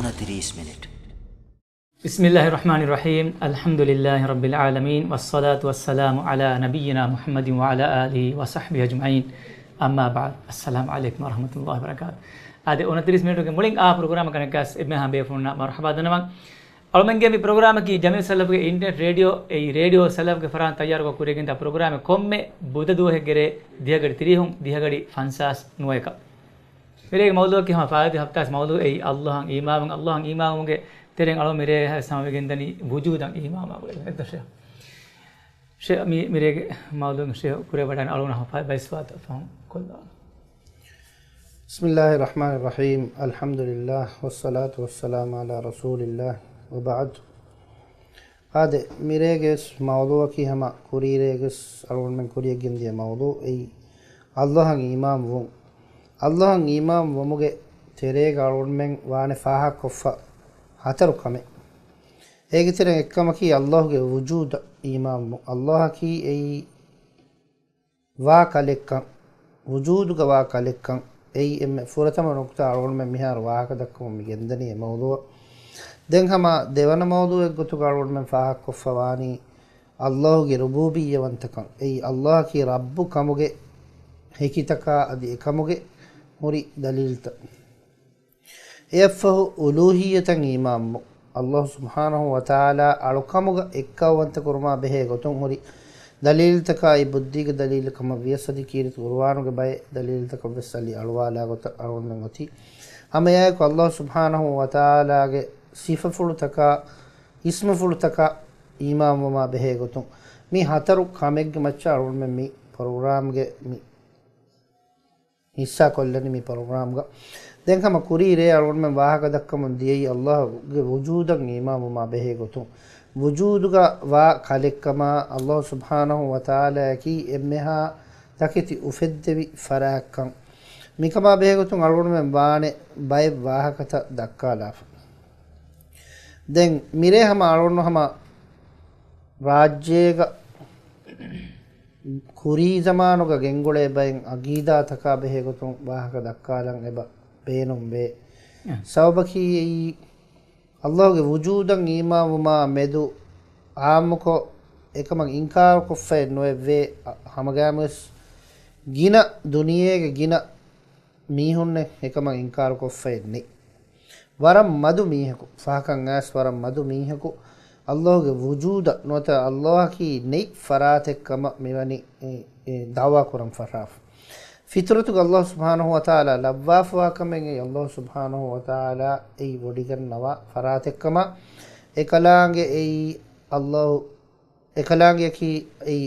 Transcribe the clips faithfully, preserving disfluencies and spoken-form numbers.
އޮނަތިރީސް މިނިޓް. بسم الله الرحمن الرحيم. الحمد لله رب العالمين، والصلاة والسلام على نبينا محمد وعلى آله وصحبه أجمعين. أما بعد. السلام عليكم ورحمة الله وبركاته. އާދެ، އޮނަތިރީސް މިނިޓުގެ މުޅިން އާ ޕްރޮގްރާމަކަށް އަނެއްކާސް އެންމެހާ ބޭފުޅުންނަށް މަރުޙަބާ ދަންނަވަން. އަޅުމެންގެ މި ޕްރޮގްރާމަކީ ޖަމީޢުއްސަލަފުގެ އިންޓަރނެޓް ރޭޑިއޯ، އެއީ ރޭޑިއޯ ސަލަފްގެ ފަރާތުން ތައްޔާރުކޮށް ކުރިޔަށް ގެންދާ ޕްރޮގްރާމެއް. ކޮންމެ ބުދަ ދުވަހެއްގެ ރޭ ދިހަ ގަޑި ތިރީހުން، ދިހަ ގަޑި ފަންސާސް ނުވައެކަށް. މިރޭގެ މައުޟޫޢަކީ ހަމަ ފާއިތުވި ހަފްތާސް މައުޟޫޢު އެއީ، ﷲ އަށް އީމާންވުން، ﷲ އަށް އީމާންވުމުގެ ތެރެއިން އަޅު މިރޭ ހަމަވެގެންދަނީ ވުޖޫދަށް އީމާންވުމާ ގުޅޭ. އެއްދޮށެއް. ޝޭޚް، މި، މިރޭގެ މައުޟޫޢު ޝޭޚް ކުރެވިވަޑައިގެން އަޅުގަނޑަށް ހަމަ ބައިސްވާތަ ފަހުން ކޮށްލާނަން. بسم الله الرحمن الرحيم. الحمد لله والصلاة والسلام على رسول الله وبعد. އާދެ، މިރޭގެ މައުޟޫޢަކީ ހަމަ ކުރީރޭގެ އަޅުގަނޑުމެން ކުރިޔަށް ގެންދިޔަ މައުޟޫޢު އެއީ، ﷲ އަށް އީމާން ވުން. ﷲ އަށް އީމާން ވުމުގެ ތެރޭގަ އަޅުގަނޑުމެން ވާނެ ފާހަގަކޮށްފަ ހަތަރު ކަމެއް. އޭގެ ތެރެއިން އެއްކަމަކީ ﷲ ގެ ވުޖޫދަށް އީމާން ވުން. ﷲ އަކީ އެއީ ވާ ކަލެއްކަން، ވުޖޫދުގަ ވާ ކަލެއްކަން. އެއީ އެންމެ ފުރަތަމަ ނުކުތާ އަޅުގަނޑުމެން މިހާރު ވާހަކަ ދައްކަމުން މި ގެންދަނީ އެ މައުޟޫޢަށް. ދެން ހަމަ ދެވަނަ މައުޟޫޢެއް ގޮތުގަ އަޅުގަނޑުމެން ފާހަގަކޮށްފަ ވާނީ، ﷲ ގެ ރުބޫބިއްޔަވަންތަކަން. އެއީ ﷲ އަކީ ރައްބު ކަމުގެ ހެކިތަކާ އަދި އެކަމުގެ ހުރި ދަލީލްތައް. އެއަށްފަހު އުލޫހިއްޔަތަށް އީމާންވުން. ﷲ ސުބްޙާނަހޫ ވަތަޢާލާ އަޅުކަމުގަ އެއްކައުވަންތަ ކުރުމާ ބެހޭ ގޮތުން ހުރި ދަލީލްތަކާއި ބުއްދީގެ ދަލީލު ކަމަށް ވިޔަސް އަދި ކީރިތި ޤުރުއާނުގެ ބައެއް ދަލީލުތަކަށް ވެސް އަލި އަޅުވާލާ ގޮތަށް އަޅުގަނޑުމެން އޮތީ. ހަމައެއާއެކު ﷲ ސުބްޙާނަހޫ ވަތަޢާލާގެ ސިފަފުޅުތަކާ، އިސްމުފުޅުތަކާ އީމާންވުމާ ބެހޭ ގޮތުން މި ހަތަރު ކަމެއްގެ މައްޗަށް އަޅުގަނޑުމެން މި ޕްރޮގްރާމްގެ މި ހިއްސާ ކޮށްލަނީ މި ޕްރޮގްރާމްގަ. ދެން ހަމަ ކުރީ ރޭ އަޅުގަނޑުމެން ވާހަކަ ދައްކަމުން ދިޔައީ ﷲ ގެ ވުޖޫދަށް އީމާންވުމާ ބެހޭ ގޮތުން. ވުޖޫދުގަ ވާ ކަލެއްކަމާ، ﷲ ސުބްޙާނަހޫ ވަތަޢާލާއަކީ އެންމެހާ ތަކެތި އުފެއްދެވި ފަރާތްކަން. މިކަމާ ބެހޭ ގޮތުން އަޅުގަނޑުމެން ވާނެ ބައެއް ވާހަކަތައް ދައްކާލާފަ. ދެން މިރޭ ހަމަ އަޅުގަނޑު ހަމަ ރާއްޖޭގަ ކުރީ ޒަމާނުގަ ގެންގުޅޭ ބައެއް އަގީދާތަކާ ބެހޭ ގޮތުން ވާހަކަ ދައްކާލަން އެބަ ބޭނުންވޭ. އަ. ސަބަބަކީ އެއީ، ﷲ ގެ ވުޖޫދަށް އީމާންވުމާ މެދު އާއްމުކޮށް އެކަމަށް އިންކާރުކޮށްފައެއް ނުވެއްވޭ. އަ، ހަމަގައިމުވެސް ގިނަ ދުނިޔޭގެ ގިނަ މީހުންނެއް އެކަމަށް އިންކާރުކޮށްފައެއް ނެތް. ވަރަށް މަދު މީހަކު، ފަހަކަށް އައިސް ވަރަށް މަދު މީހަކު، ﷲ ގެ ވުޖޫދަށް ނުވަތަ ﷲ އަކީ ނެތް ފަރާތެއް ކަމަށް މިވަނީ، އެ، އެ، ދަޢުވާ ކުރަން ފަށާފަ. ފިޠުރަތުގަ ﷲ ސުބްޙާނަހޫ ވަތަޢާލާ ލައްވާފަވާ ކަމެއް އެއީ ﷲ ސުބްޙާނަހޫ ވަތަޢާލާ އެއީ ވޮޑިގަންނަވާ ފަރާތެއް ކަމަށް. އެކަލާނގެ އެއީ ﷲ އެކަލާނގެއަކީ އެއީ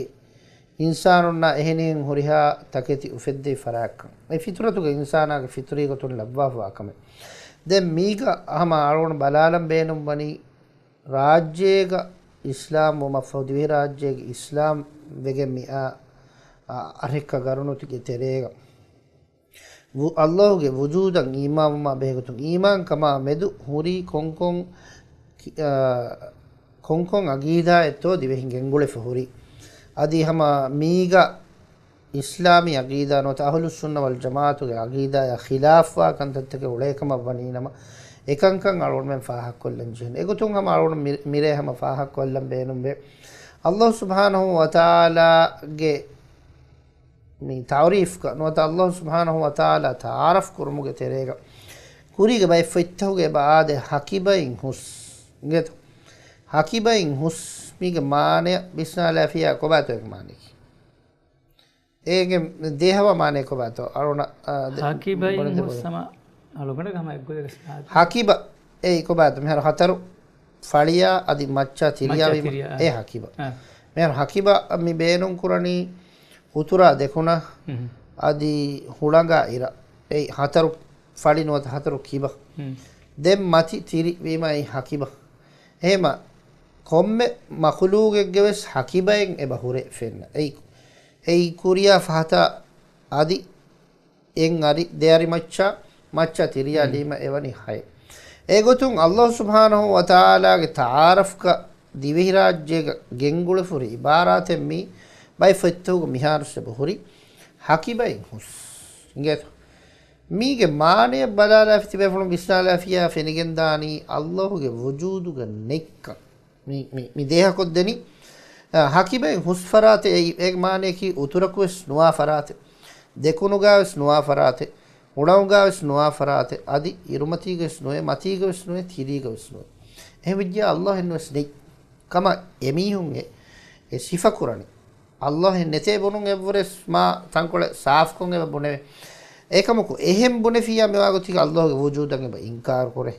އިންސާނުންނާ އެހެނިހެން ހުރިހާ ތަކެތި އުފެއްދެވި ފަރާތްކަން. އެ ފިޠުރަތުގަ އިންސާނާގެ ފިޠުރީ ގޮތުން ލައްވާފަވާ ކަމެއް. ދެން މީގަ ހަމަ އަޅުގަނޑު ބަލާލަން ބޭނުންވަނީ، ރާއްޖޭގަ އިސްލާމް ވުމަށްފަހު، ދިވެހިރާއްޖޭގެ އިސްލާމް ވެގެން މިއާ، އަ، އަށެއްކަ ގަރުނުތުގެ ތެރޭގަ ވު-، ﷲ ގެ ވުޖޫދަށް އީމާންވުމާ ބެހޭގޮތުން، އީމާންކަމާ މެދު ހުރީ ކޮންކޮން ކި-، އާ، ކޮންކޮން އަގީދާއެއްތޯ ދިވެހިން ގެންގުޅެފަ ހުރީ. އަދި ހަމަ މީގަ އިސްލާމީ އަގީދާ ނުވަތަ އަހުލުއްސުންނަ ވަލްޖަމާޢަތުގެ އަގީދާއާ ޚިލާފްވާ ކަންތައްތަކެއް އުޅޭކަމަށް ވަނީނަމަ، އެކަންކަން އަޅުގަނޑުމެން ފާހަގަކޮށްލަން ޖެހެން. އެގޮތުން ހަމަ އަޅުގަނޑު މި-، މިރޭ ހަމަ ފާހަގަކޮށްލަން ބޭނުންވޭ. ﷲ ސުބްޙާނަހޫ ވަތަޢާލާގެ މި ތަޢުރީފްގަ ނުވަތަ ﷲ ސުބްޙާނަހޫ ވަތަޢާލާ ތަޢާރަފް ކުރުމުގެ ތެރޭގަ ކުރީގެ ބައެއް ފޮތްތަކުގަ އެބަ އާދޭ، ހަކިބައިން ހުސް. އިނގޭތޯ؟ ހަކިބައިން ހުސް މީގެ މާނަޔަށް ވިސްނާލާފިޔާ ކޮބާތޯ އޭގެ މާނަޔަކީ؟ އޭގެ ދޭހަވާ މާނަޔަކީ ކޮބާތޯ؟ އަޅުނަ، އާ، ދެ-، ހަކިބައިން ބުނެދެ ހުސް ބުނެ. ހަމަ އަޅުގަނޑަށް ހަމަ އެއްގޮތަކަށް ސާދަ. ހަކިބަ، އެއީ ކޮބާތޯ؟ މިހާރު ހަތަރު ފަޅިޔާ އަދި މައްޗާ ތިރިޔާ މައްޗާ ވީމަ، ތިރިޔާ، އާ. އެ ހަކިބަ. އާ. މިހާރު ހަކިބަ މި ބޭނުން ކުރަނީ އުތުރާ ދެކުނަށް، ހުން. އަދި ހުޅަނގާ އިރަށް. އެއީ ހަތަރު ފަޅި ނުވަތަ ހަތަރު ކިބަ. ހުން. ދެން މަތި ތިރި ވީމަ އެއީ ހަކިބަ. އެހެމަ ކޮންމެ މަޚުލޫގެއްގެ ވެސް ހަކިބައެއް އެބަ ހުރޭ ފެންނަ. އެއީ، އެއީ ކުރިޔާ ފަހަތަށް އަދި އެއް އަރި، ދެ އަރި މައްޗާ، މައްޗާ ތިރިޔާ ހުން. ލީމަ އެވަނީ ހައެއް. އެގޮތުން ﷲ ސުބްޙާނަހޫ ވަތަޢާލާގެ ތަޢާރަފްގަ ދިވެހިރާއްޖޭގަ ގެންގުޅެފަ ހުރި ޢިބާރާތެއް މީ ބައެއް ފޮތްތަކުގަ މިހާރު އެބަ ހުރި ހަކިބައިން ހުސް. އިނގޭތޯ؟ މީގެ މާނަޔަށް ބަލާލާފި ތިބޭފުޅުން ވިސްނާލާފިޔާ ފެނިގެންދާނީ ﷲ ގެ ވުޖޫދުގަ ނެތްކަން. މި، މި، މި ދޭހަކޮށްދެނީ، އަ، ހަކިބައިން ހުސް ފަރާތެއް. އެ، އޭގެ މާނަޔަކީ އުތުރަކުވެސް ނުވާ ފަރާތެއް، ދެކުނުގާވެސް ނުވާ ފަރާތެއް، އުޅަނގުގާވެސް ނުވާ ފަރާތެއް، އަދި އިރުމަތީގަވެސް ނުވޭ، މަތީގަވެސް ނުވޭ، ތިރީގަވެސް ނުވޭ. އެހެންވެއްޖެޔާ ﷲ އެއްނުވެސް ނެތް ކަމަށް އެމީހުން އެ، އެ ސިފަކުރަނީ. ﷲ އެއްނެތޭ ބުނުން އެއްވުރެސް މާ ތަންކޮޅެއް ސާފުކޮށް އެބަ ބުނެވޭ. އެކަމަކު އެހެން ބުނެފިޔާ މިވާގޮތީގަ ﷲ ގެ ވުޖޫދަށް އެބަ އިންކާރު ކުރޭ.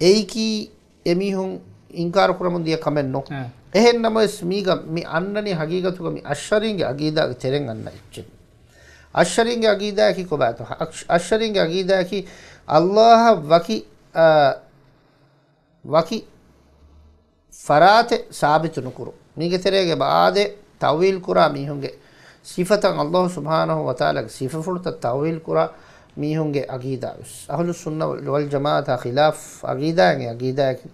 އެއީކީ އެމީހުން އިންކާރު ކުރަމުން ދިޔަ ކަމެއް ނޫން. އެހެން ނަމަވެސް މީގަ މި އަންނަނީ ހަގީގަތުގަ މި އަޝްޢަރީންގެ އަގީދާގެ ތެރެއިން އަންނަ އެއްޗެއް. އަޝްޢަރީންގެ އަގީދާއަކީ ކޮބާތޯ؟ އަޝް، އަޝްޢަރީންގެ އަގީދާއަކީ ﷲ އަށް ވަކި، އާ، ވަކި ފަރާތެއް ސާބިތު ނުކުރު. މީގެ ތެރޭގަ އާދެ، ތައުވީލް ކުރާ މީހުންގެ ސިފަތައް، ﷲ ސުބްޙާނަހޫ ވަތަޢާލާގެ ސިފަފުޅުތައް ތައުވީލް ކުރާ މީހުންގެ އަގީދާ ވެސް. އަހުލުއްސުންނަ ވަލްޖަމާޢަތާ ޚިލާފް އަގީދާއެއް އެ އަގީދާއަކީ.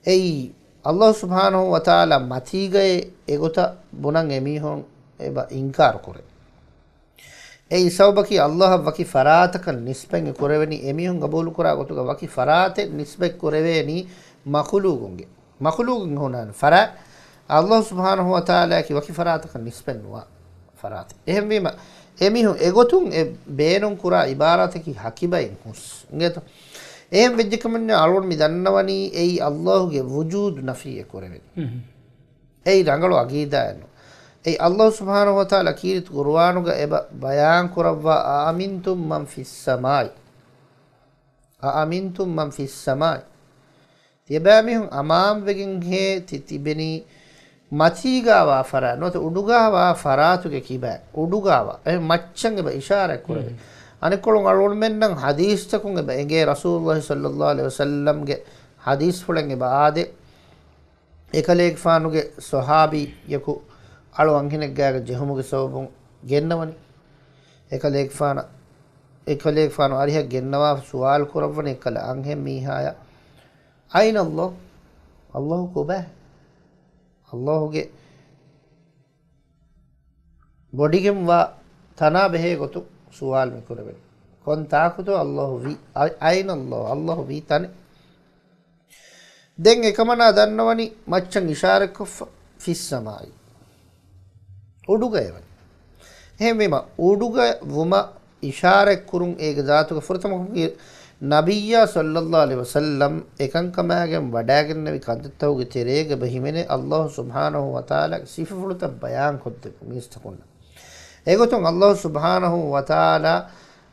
އެއީ، ﷲ ސުބްޙާނަހޫ ވަތަޢާލާ މަތީގައޭ އެގޮތަށް ބުނަން އެމީހުން އެބަ އިންކާރު ކުރޭ. އެއީ ސަބަބަކީ ﷲ އަށް ވަކި ފަރާތަކަށް ނިސްބަތް ކުރެވެނީ، އެމީހުން ގަބޫލުކުރާ ގޮތުގަ ވަކި ފަރާތެއް ނިސްބަތް ކުރެވޭނީ މަޚުލޫގުންގެ. މަޚުލޫގުން ހުންނާނެ ފަރާތް، ﷲ ސުބްޙާނަހޫ ވަތަޢާލާއަކީ ވަކި ފަރާތަކަށް ނިސްބަތް ނުވާ ފަރާތެއް. އެހެންވީމަ، އެމީހުން އެގޮތުން އެ ބޭނުން ކުރާ އިބާރާތަކީ ހަކިބައިން ހުސް. އިނގޭތޯ؟ އެހެން ވެއްޖެކަމަންޏާ އަޅުގަނޑު މި ދަންނަވަނީ އެއީ ﷲ ގެ ވުޖޫދު ނަފީއެއް ކުރެވެނީ. އެއީ ރަނގަޅު އަގީދާއެއް ނޫން. އެއީ ﷲ ސުބްޙާނަހޫ ވަތަޢާލާ ކީރިތި ޤުރުއާނުގަ އެބަ ބަޔާން ކުރައްވާ، "أَأَمِنْتُم مَّن فِي السَّمَاءِ، أَأَمِنْتُم مَّن فِي السَّمَاءِ." ތިޔަބައިމީހުން އަމާންވެގެންހޭ ތި ތިބެނީ މަތީގާވާ ފަރާތް ނުވަތަ އުޑުގާވާ ފަރާތުގެ ކިބައިން. އުޑުގާވާ. އެ މައްޗަށް އެބަ އިޝާރަތް ކުރެވޭ. އަނެއްކޮޅުން އަޅުގަނޑުމެންނަށް ޙަދީޘްތަކުން އެބަ އެނގޭ، ރަސޫލުﷲ ޞައްލަﷲ ޢަލައިހި ވަސައްލަމްގެ ޙަދީޘްފުޅެއް އެބަ އާދޭ. އެކަލޭގެފާނުގެ ޞަޙާބީއަކު އަޅު އަންހެނެއްގާގަ ޖެހުމުގެ ސަބަބުން ގެންނަވަނީ. އެކަލޭގެފާނަށް، އެކަލޭގެފާނު އަރިހަށް ގެންނަވާފަ ސުވާލު ކުރައްވަނީ އެކަލަ އަންހެން މީހާޔަށް، "أين الله؟ ﷲ ކޮބާ؟ ﷲ ގެ ވޮޑިގެންވާ ތަނާ ބެހޭ ގޮތުން ސުވާލު މިކުރެވެނީ. ކޮން ތާކުތޯ ﷲ ވީ؟ أين الله؟ ﷲ ވީ ތަނެއް؟" ދެން އެކަމަނާ ދަންނަވަނީ މައްޗަށް އިޝާރަތްކޮށްފަ، "فِي السَّمَاءِ." އުޑުގައޭ ވަނީ. އެހެންވީމަ، އުޑުގަ ވުމަށް އިޝާރަތްކުރުން އޭގެ ޒާތުގަ ފުރަތަމަ ކަމަކީ، ނަބިއްޔާ ޞައްލަﷲ ޢަލައިހި ވަސައްލަމް އެކަންކަމާގެން ވަޑައިގެންނެވި ކަންތައްތަކުގެ ތެރޭގަ އެބަ ހިމެނޭ ﷲ ސުބްޙާނަހޫ ވަތަޢާލާގެ ސިފަފުޅުތައް ބަޔާންކޮށްދެއްވުން މީސްތަކުންނަށް. އެގޮތުން ﷲ ސުބްޙާނަހޫ ވަތަޢާލާ،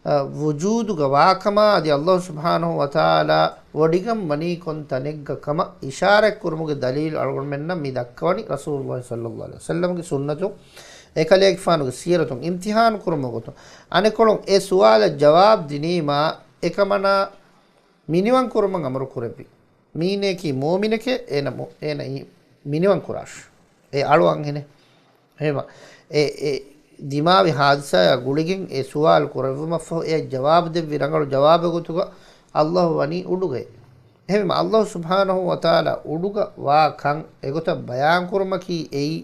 އަ، ވުޖޫދުގަ ވާކަމާ އަދި ﷲ ސުބްޙާނަހޫ ވަތަޢާލާ ވޮޑިގަން ވަނީ ކޮން ތަނެއްގަ ކަމަށް އިޝާރަތްކުރުމުގެ ދަލީލު އަޅުގަނޑުމެންނަށް މި ދައްކަވަނީ ރަސޫލުﷲ ޞައްލަﷲ ޢަލައިހި ވަސައްލަމްގެ ސުންނަތުން، އެކަލޭގެފާނުގެ ސީރަތުން އިމްތިޙާނު ކުރުމުގެ ގޮތުން. އަނެއްކޮޅުން އެ ސުވާލަށް ޖަވާބު ދިނީމާ، އެކަމަނާ މިނިވަން ކުރުމަށް އަމުރު ކުރެއްވި. މީނައަކީ މުއުމިނެކޭ، އޭނަ މު، އޭނަ އީ މިނިވަން ކުރާށި. އެ އަޅު އަންހެނެއް. އެހެންވީމަ، އެ، އެ ދިމާވި ޙާދިސާއާ ގުޅިގެން އެ ސުވާލު ކުރެއްވުމަށްފަހު އެ ޖަވާބު ދެއްވި ރަނގަޅު ޖަވާބެއް ގޮތުގަ ﷲ ވަނީ އުޑުގައޭ. އެހެންވީމަ، ﷲ ސުބްޙާނަހޫ ވަތަޢާލާ އުޑުގަ ވާ ކަން އެގޮތަށް ބަޔާން ކުރުމަކީ އެއީ،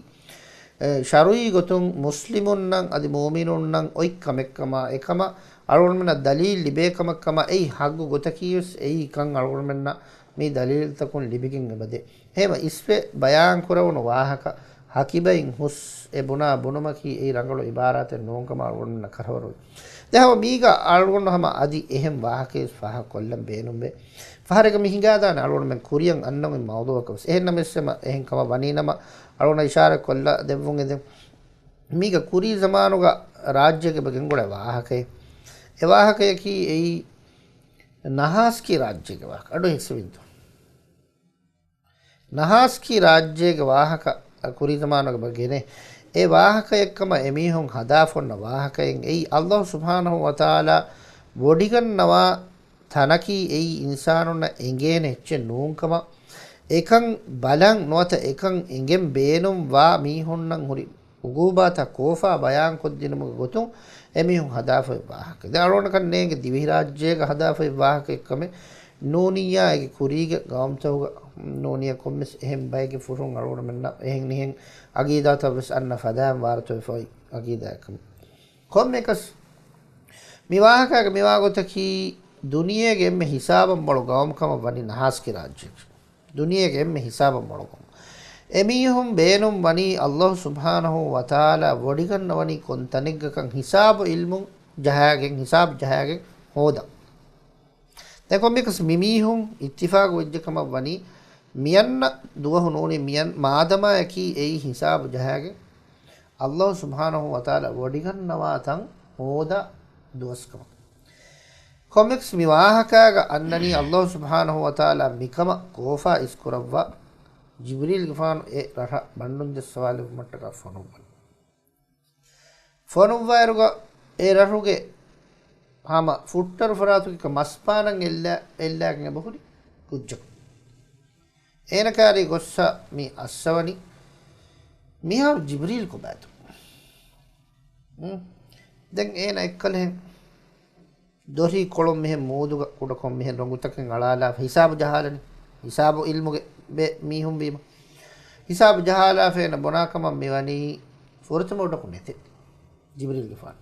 އެ، ޝަރުޢީ ގޮތުން މުސްލިމުންނަށް އަދި މުއުމިނުންނަށް އޮތް ކަމެއްކަމާ، އެކަމަށް އަޅުގަނޑުމެންނަށް ދަލީލް ލިބޭ ކަމެއްކަމަށް އެއީ ޙައްޤު ގޮތަކީވެސް އެއީ ކަން އަޅުގަނޑުމެންނަށް މި ދަލީލްތަކުން ލިބިގެން އެބަދޭ. އެހެންވީމަ އިސްވެ ބަޔާން ކުރެވުނު ވާހަކަ ހަކިބައިން ހުސް އެ ބުނާ ބުނުމަކީ އެއީ ރަނގަޅު އިބާރާތެއް ނޫންކަމަށް އަޅުގަނޑުމެންނަށް ކަށަވަރުވޭ. ދެން ހަމަ މީގަ އަޅުގަނޑު ހަމަ އަދި އެހެން ވާހަކައެއް ފާހަގަ ކޮށްލަން ބޭނުންވޭ. ފަހަރެއްގަ މި ހިނގާދާނެ އަޅުގަނޑުމެން ކުރިއަށް އަންނަން އޮތް މައުޟޫޢަކަށް ވެސް. އެހެން ނަމަވެސް ހަމަ އެހެން ކަމަށް ވަނީ ނަމަ އަޅުގަނޑަށް އިޝާރަތް ކޮށްލަ ދެއްވުން އެދެން. މީގަ ކުރީ ޒަމާނުގަ ރާއްޖޭގަ އެބަ ގެންގުޅޭ ވާހަކައެއް. އެ ވާހަކަޔަކީ އެއީ ނަހާސްކީ ރާއްޖޭގެ ވާހަކަ. އަޑު ހިއްސެވިންތޯ؟ ނަހާސްކީ ރާއްޖޭގެ ވާހަކަ ކުރީ ޒަމާނުގަ އެބަ ގެނޭ. އެ ވާހަކައެއްކަމަށް އެމީހުން ހަދާފަ އޮންނަ ވާހަކައެއް. އެއީ ﷲ ސުބްޙާނަހޫ ވަތަޢާލާ ވޮޑިގަންނަވާ ތަނަކީ އެއީ އިންސާނުންނަށް އެނގޭނެ އެއްޗެއް ނޫންކަމަށް، އެކަން ބަލަން ނުވަތަ އެކަން އެނގެން ބޭނުން ވާ މީހުންނަށް ހުރި އުގޫބާތައް ކޯފާ ބަޔާންކޮށްދިނުމުގެ ގޮތުން އެމީހުން ހަދާފައި ވާހަކަ. ދެން އަޅުގަނޑަކަށް ނޭނގެ ދިވެހިރާއްޖޭގަ ހަދާފައި ވާހަކަ އެއްކަމެއް ނޫނިއްޔާ އޭގެ ކުރީގެ ގައުމުތަކުގަ ނޫނިއްޔާ ކޮންމެސް އެހެން ބައެއްގެ ފުށުން އަޅުގަނޑުމެންނަށް އެހެން އެހެން އަގީދާތައް ވެސް އަންނަ ފަދައިން ވާރުތަވެފައި އަގީދާއެއްކަމެއް. ކޮންމެއަކަސް މި ވާހަކައިގަ މިވާގޮތަކީ، ދުނިޔޭގެ އެންމެ ހިސާބަށް މޮޅު ގައުމު ކަމަށް ވަނީ ނަހާސްގެ ރާއްޖެއެއް. ދުނިޔޭގެ އެންމެ ހިސާބަށް މޮޅު ގައުމު. އެމީހުން ބޭނުން ވަނީ އައްލާހު ސުބްޙާނަހު ވަތަޢާލާ ވޮޑިގަންނަވަނީ ކޮން ތަނެއްގަކަން ހިސާބު ޢިލްމު ޖަހާގެން، ހިސާބު ޖަހާގެން ހޯދަން. ދެން ކޮންމެއަކަސް މި މީހުން އިއްތިފާގު ވެއްޖެ ކަމަށް ވަނީ، މިއަންނަ ދުވަހު ނޫނީ، މިއަން މާދަމާއަކީ އެއީ ހިސާބު ޖަހާގެން އައްލާހު ސުބްޙާނަހު ވަތަޢާލާ ވޮޑިގަންނަވާ ތަން ހޯދާ ދުވަސް ކަމަށް. ކޮންމެއަކަސް މި ވާހަކައިގަ އަންނަނީ އައްލާހު ސުބްޙާނަހު ވަތަޢާލާ މިކަމަށް ކޯފާ އިސްކުރައްވާ، ޖިބްރީލްގެފާނު އެ ރަށަށް ބަންޑުން ޖައްސަވާލެއްވުމަށްޓަކާ ފޮނުއްވަނީ. ފޮނުއްވާއިރުގަ އެ ރަށުގެ ހަމަ ފުއްޓަރު ފަރާތުގެ މަސްބާނަން އެއްލާ، އެއްލާގެން އެބަހުރި ކުއްޖަކު. އޭނަ ކާރީ ގޮއްސަ މި އައްސަވަނީ މިހާރު ޖިބްރީލް ކޮބާތޯ؟ ހުން. ދެން އޭނަ އެއްކަލެހެން ދޮށީ ކޮޅުން މިހެން މޫދުގަ ކުޑަކޮށް މިހެން ރޮނގުތަކެއް އަޅާލާފަ ހިސާބު ޖަހާލަނީ. ހިސާބު ޢިލްމުގެ ބެ-، މީހުން ވީމަ. ހިސާބު ޖަހާލާފަ އޭނަ ބުނާކަމަށް މިވަނީ ފުރަތަމަ އޮޑަކު ނެތޭ. ޖިބްރީލްގެފާނު.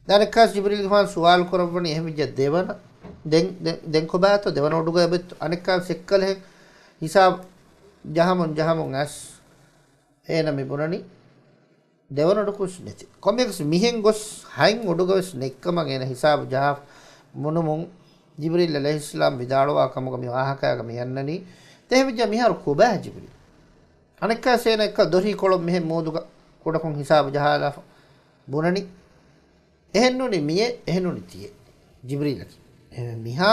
ދެން އަނެއްކާވެސް ޖިބްރީލްގެފާނު ސުވާލު ކުރައްވަނީ އެހެންވެއްޖެ ދެވަނަ، ދެން، ދެން، ދެން ކޮބާތޯ ދެވަނަ އޮޑުގަ އެބައްތު؟ އަނެއްކާވެސް އެއްކަލެހެން ހިސާބު ޖަހަމުން ޖަހަމުން އައިސް އޭނަ މި ބުނަނީ ދެވަނަ އޮޑަކުވެސް ނެތި. ކޮންމެއަކަސް މިހެން ގޮސް ހަތް އޮޑުގަވެސް ނެތްކަމަށް އޭނަ ހިސާބު ޖަހާފަ ބުނުމުން، ޖިބްރީލް ޢަލައިހިއްސަލާމް ވިދާޅުވާ ކަމުގަ މި ވާހަކައިގަ މި އަންނަނީ. ދެން އެހެންވެއްޖެ މިހާރު ކޮބާ ޖިބްރީލް؟ އަނެއްކާވެސް އޭނަ އެއްކަ ދޮށީ ކޮޅުން މިހެން މޫދުގަ ކުޑަކޮށް ހިސާބު ޖަހާލާފަ ބުނަނީ. އެހެންނޫނީ މިއެ، އެހެންނޫނީ ތިއެ. ޖިބްރީލަކީ. އެ މިހާ،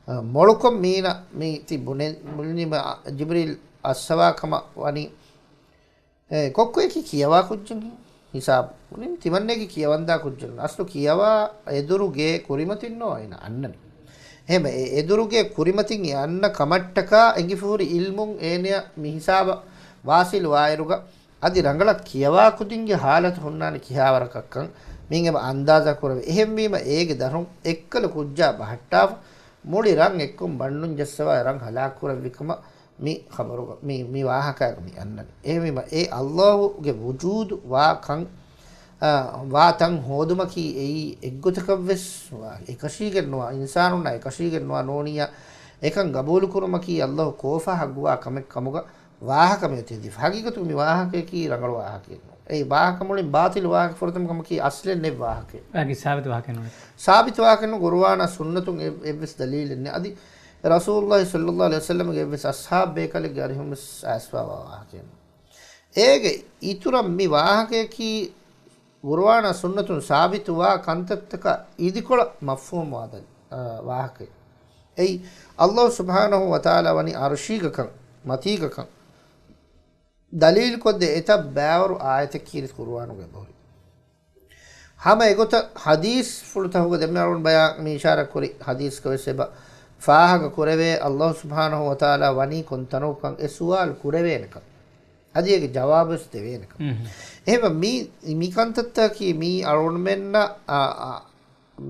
އަ، މޮޅުކޮށް މީނަ މި ތި ބުނެ-، ބުނީމަ ޖިބްރީލް އައްސަވާ ކަމަށް ވަނީ. އެ، ކޮއްކޮއަކީ ކިޔަވާ ކުއްޖެއް ހިސާބު. ބުނީ ތިމަންނައަކީ ކިޔަވަންދާ ކުއްޖެއް. އަސްލު ކިޔަވާ އެދުރުގެ ކުރިމަތިންނޯ އޭނަ އަންނަނީ. އެހެންވެ، އެ އެދުރުގެ ކުރިމަތިން އެ އަންނަ ކަމަށްޓަކާ އެނގިފަހުރި ޢިލްމުން އޭނަޔަށް މި ހިސާބަށް ވާސިލު ވާއިރުގަ، އަދި ރަނގަޅަށް ކިޔަވާ ކުދިންގެ ޙާލަތު ހުންނާނެ ކިހާވަރަކަށްކަން މިއިން އެބަ އަންދާޒާ ކުރެވޭ. އެހެންވީމަ އޭގެ ދަށުން އެއްކަލަ ކުއްޖާ ބަހައްޓާފަ، މުޅި ރަށް އެއްކޮށް ބަނޑުން ޖައްސަވާ ރަށް ހަލާކުކުރެއްވި ކަމަށް މި ޚަބަރުގަ، މި، މި ވާހަކައިގަ މި އަންނަނީ. އެހެންވީމަ އެ އައްލާހުގެ ވުޖޫދު ވާ ކަން، އާ، ވާ ތަން ހޯދުމަކީ އެއީ އެއްގޮތަކަށްވެސް އެކަށީގެންނުވާ، އިންސާނުންނާ އެކަށީގެންނުވާ ނޫނިއްޔާ އެކަން ގަބޫލުކުރުމަކީ އައްލާހު ކޯފާ ޙައްޤުވާ ކަމެއް ކަމުގަ ވާހަކަ މިއޮތީ ހަގީގަތުގަ މި ވާހަކަޔަކީ ރަނގަޅު ވާހަކައެއް ނޫން. އެ ވާހަކަ މުޅިން ބާޠިލު ވާހަކަ ފުރަތަމަ ކަމަކީ އަސްލެއް ނެތް ވާހަކައެއް. އާގެ ސާބިތު ވާހަކައެއް ނޫން. ސާބިތު ވާހަކައެއް ނޫން. ޤުރުއާނާ ސުންނަތުން އެ-، އެއްވެސް ދަލީލެއް ނެތް. އަދި ރަސޫލުﷲ ޞައްލަﷲ ޢަލައިހި ވަސައްލަމަގެ އެއްވެސް އަޞްޙާބު ބޭކަލެއްގެ އަރިހުންވެސް އައިސްފާވާ ވާހަކައެއް ނޫން. އޭގެ އިތުރަށް މި ވާހަކަޔަކީ ޤުރުއާނާ ސުންނަތުން ސާބިތުވާ ކަންތައްތަކަށް އިދިކޮޅަށް މަފްހޫމުވާ ދަ-، އާ، ވާހަކައެއް. އެއީ، އައްލާހު ސުބްޙާނަހު ވަތަޢާލާ ވަނީ ޢަރުޝީގަކަން، މަތީގަކަން ދަލީލުކޮށްދޭ އެތައް ބައިވަރު އާޔަތެއް ކީރިތި ޤުރުއާނުގަ އެބަހުރި. ހަމަ އެގޮތަށް ޙަދީޘްފުޅުތަކުގަ ދެންމެ އަޅުގަނޑު ބަޔާން މި އިޝާރާތް ކުރި ޙަދީޘްގަވެސް އެބަ ފާހަގަ ކުރެވޭ، އައްލާހު ސުބްޙާނަހު ވަތަޢާލާ ވަނީ ކޮންތަނަކުކަން އެ ސުވާލު ކުރެވޭނެކަން. އަދި އޭގެ ޖަވާބުވެސް ދެވޭނެކަން. އެހެންވެ މި، މި ކަންތައްތަކީ މީ އަޅުގަނޑުމެންނަށް، އާ، އާ،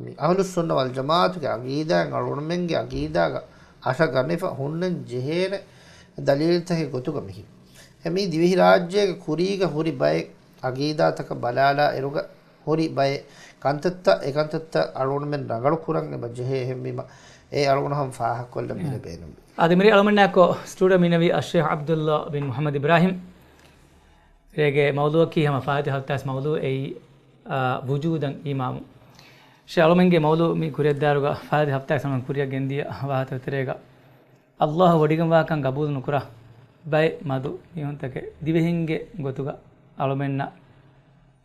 މި އަހުލުއްސުންނަ ވަލްޖަމާޢަތުގެ ޢަޤީދާއިން އަޅުގަނޑުމެންގެ ޢަޤީދާގަ އަށަގަނެފަ ހުންނަން ޖެހޭނެ ދަލީލްތަކެއް ގޮތުގަ މިހިރީ. އެ މީ ދިވެހިރާއްޖޭގެ ކުރީގަ ހުރި ބައެއް ޢަޤީދާތަކަށް ބަލާލާ އިރުގަ ހުރި ބައެއް ކަންތައްތައް، އެ ކަންތައްތައް އަޅުގަނޑުމެން ރަނގަޅު ކުރަން އެބަ ޖެހޭ. އެހެންވީމަ އެ އަޅުގަނޑު ހަމަ ފާހަގަކޮށްލަން މި އެ. ބޭނުންވީ. އާދެ މިރޭ އަޅުގަނޑާއެކު ސްޓޫޑިއޯ މިނަވީ އައްޝޭޚް ޢަބްދުﷲ ބިން މުޙައްމަދު އިބްރާހީމް. ރޭގެ މައުޟޫޢަކީ ހަމަ ފާއިތު ހަފްތާސް މައުޟޫޢު އެއީ، އާ، ވުޖޫދަން އީމާނު. ޝޭޚް އަޅުމެންގެ މައުޟޫޢު މި ކުރިއަށްދާއިރުގަ ފާއިތު ހަފްތާސް އަޅުމެން ކުރިއަށް ގެންދިޔަ ވާހަކަ ތެރޭގަ އައްލާހު ވޮޑިގެންވާކަން ގަބޫލު ނުކުރާ ބައެއް މަދު މީހުންތަކެއް ދިވެހިންގެ ގޮތުގަ އަޅުމެންނަށް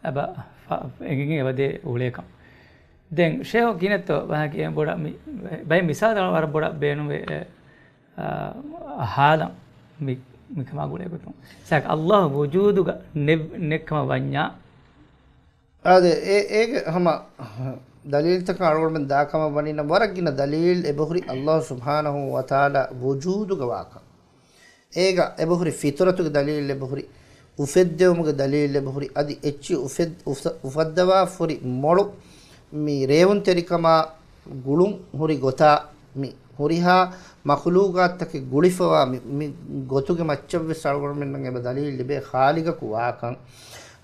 އެބަ ފަ-، އެނގިގެން އެބަދޭ އުޅޭކަން. ދެން ޝޭޚް ކިހިނެއްތޯ ބަހަކީ ބޮޑަށް މި، ބައެއް މިސާލު ވަރަށް ބޮޑަށް ބޭނުންވޭ، އެ، އާ، ހާލަން މި، މިކަމާ ގުޅޭ ގޮތުން. ސާކް އައްލާހު ވުޖޫދުގަ ނެއް-، ނެއްކަމަށް ވަންޏާ. އާދެ، އެ-، އޭގެ ހަމަ ދަލީލްތަކަށް އަޅުގަނޑުމެން ދާކަމަށް ވަނީ ނަމަ ވަރަށް ގިނަ ދަލީލް އެބަހުރި އައްލާހު ސުބްޙާނަހު ވަތަޢާލާ ވުޖޫދުގަ ވާކަން. އޭގަ އެބަހުރި ފިޠުރަތުގެ ދަލީލް އެބަހުރި، އުފެއްދެވުމުގެ ދަލީލް އެބަހުރި، އަދި އެއްޗިހި އުފެއް-، އުފަ-، އުފައްދަވާފަހުރި މޮޅު މި ރޭވުންތެރިކަމާ ގުޅުން ހުރި ގޮތާ، މި ހުރިހާ މަޚުލޫޤާތުތަކެއް ގުޅިފަވާ މި، މި ގޮތުގެ މައްޗަށްވެސް އަޅުގަނޑުމެންނަށް އެބަ ދަލީލް ލިބޭ ޚާލިޤަކު ވާކަން.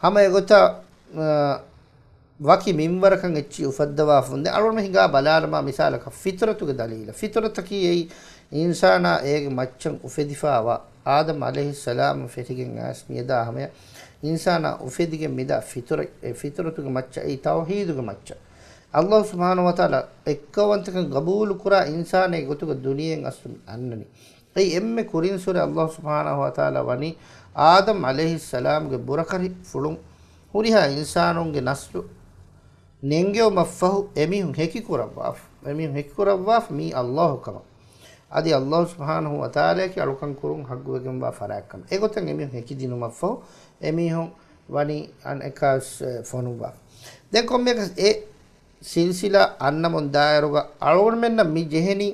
ހަމަ އެގޮތަށް، އަ، ވަކި މިންވަރަކަށް އެއްޗިހި އުފައްދަވާފަ ވުންދެން އަޅުގަނޑު ހިނގާ ބަލާލަމާ މިސާލަކަށް ފިތުރަތުގެ ދަލީލަށް. ފިތުރަތަކީ އެއީ އިންސާނާ އޭގެ މައްޗަށް އުފެދިފާވާ އާދަމް ޢަލައިހިއްސަލާމް ފެށިގެން އައިސް މިއަދާ ހަމަޔަށް އިންސާނާ އުފެދިގެން މިދާ ފިތުރަ-، އެ ފިތުރަތުގެ މައްޗަށް އެއީ ތައުހީދުގެ މައްޗަށް. އައްލާހު ސުބްޙާނަހު ވަތަޢާލާ އެއްކައުވަންތަކަން ގަބޫލުކުރާ އިންސާނެއް ގޮތުގަ ދުނިޔެއިން އަސްލު މި އަންނަނީ. އެއީ އެންމެ ކުރިން ސުރެ އައްލާހު ސުބްޙާނަހު ވަތަޢާލާ ވަނީ އާދަމް ޢަލައިހިއްސަލާމްގެ ބުރަކަށި ފުޅުން ހުރިހާ އިންސާނުންގެ ނަސްލު ނެންގެވުމަށްފަހު އެމީހުން ހެކިކުރައްވާފަ، އެމީހުން ހެކިކުރައްވާފަ މީ އައްލާހު ކަމަށް. އަދި އައްލާހު ސުބްޙާނަހު ވަތަޢާލާއަކީ އަޅުކަން ކުރުން ޙައްޤުވެގެންވާ ފަރާތްކަމަށް. އެގޮތަށް އެމީހުން ހެކިދިނުމަށްފަހު އެމީހުން ވަނީ އަނެކާވެސް، އެ، ފޮނުއްވާފަ. ދެން ކޮންމެއަކަސް އެ ސިލްސިލާ އަންނަމުން ދާއިރުގަ އަޅުގަނޑުމެންނަށް މި ޖެހެނީ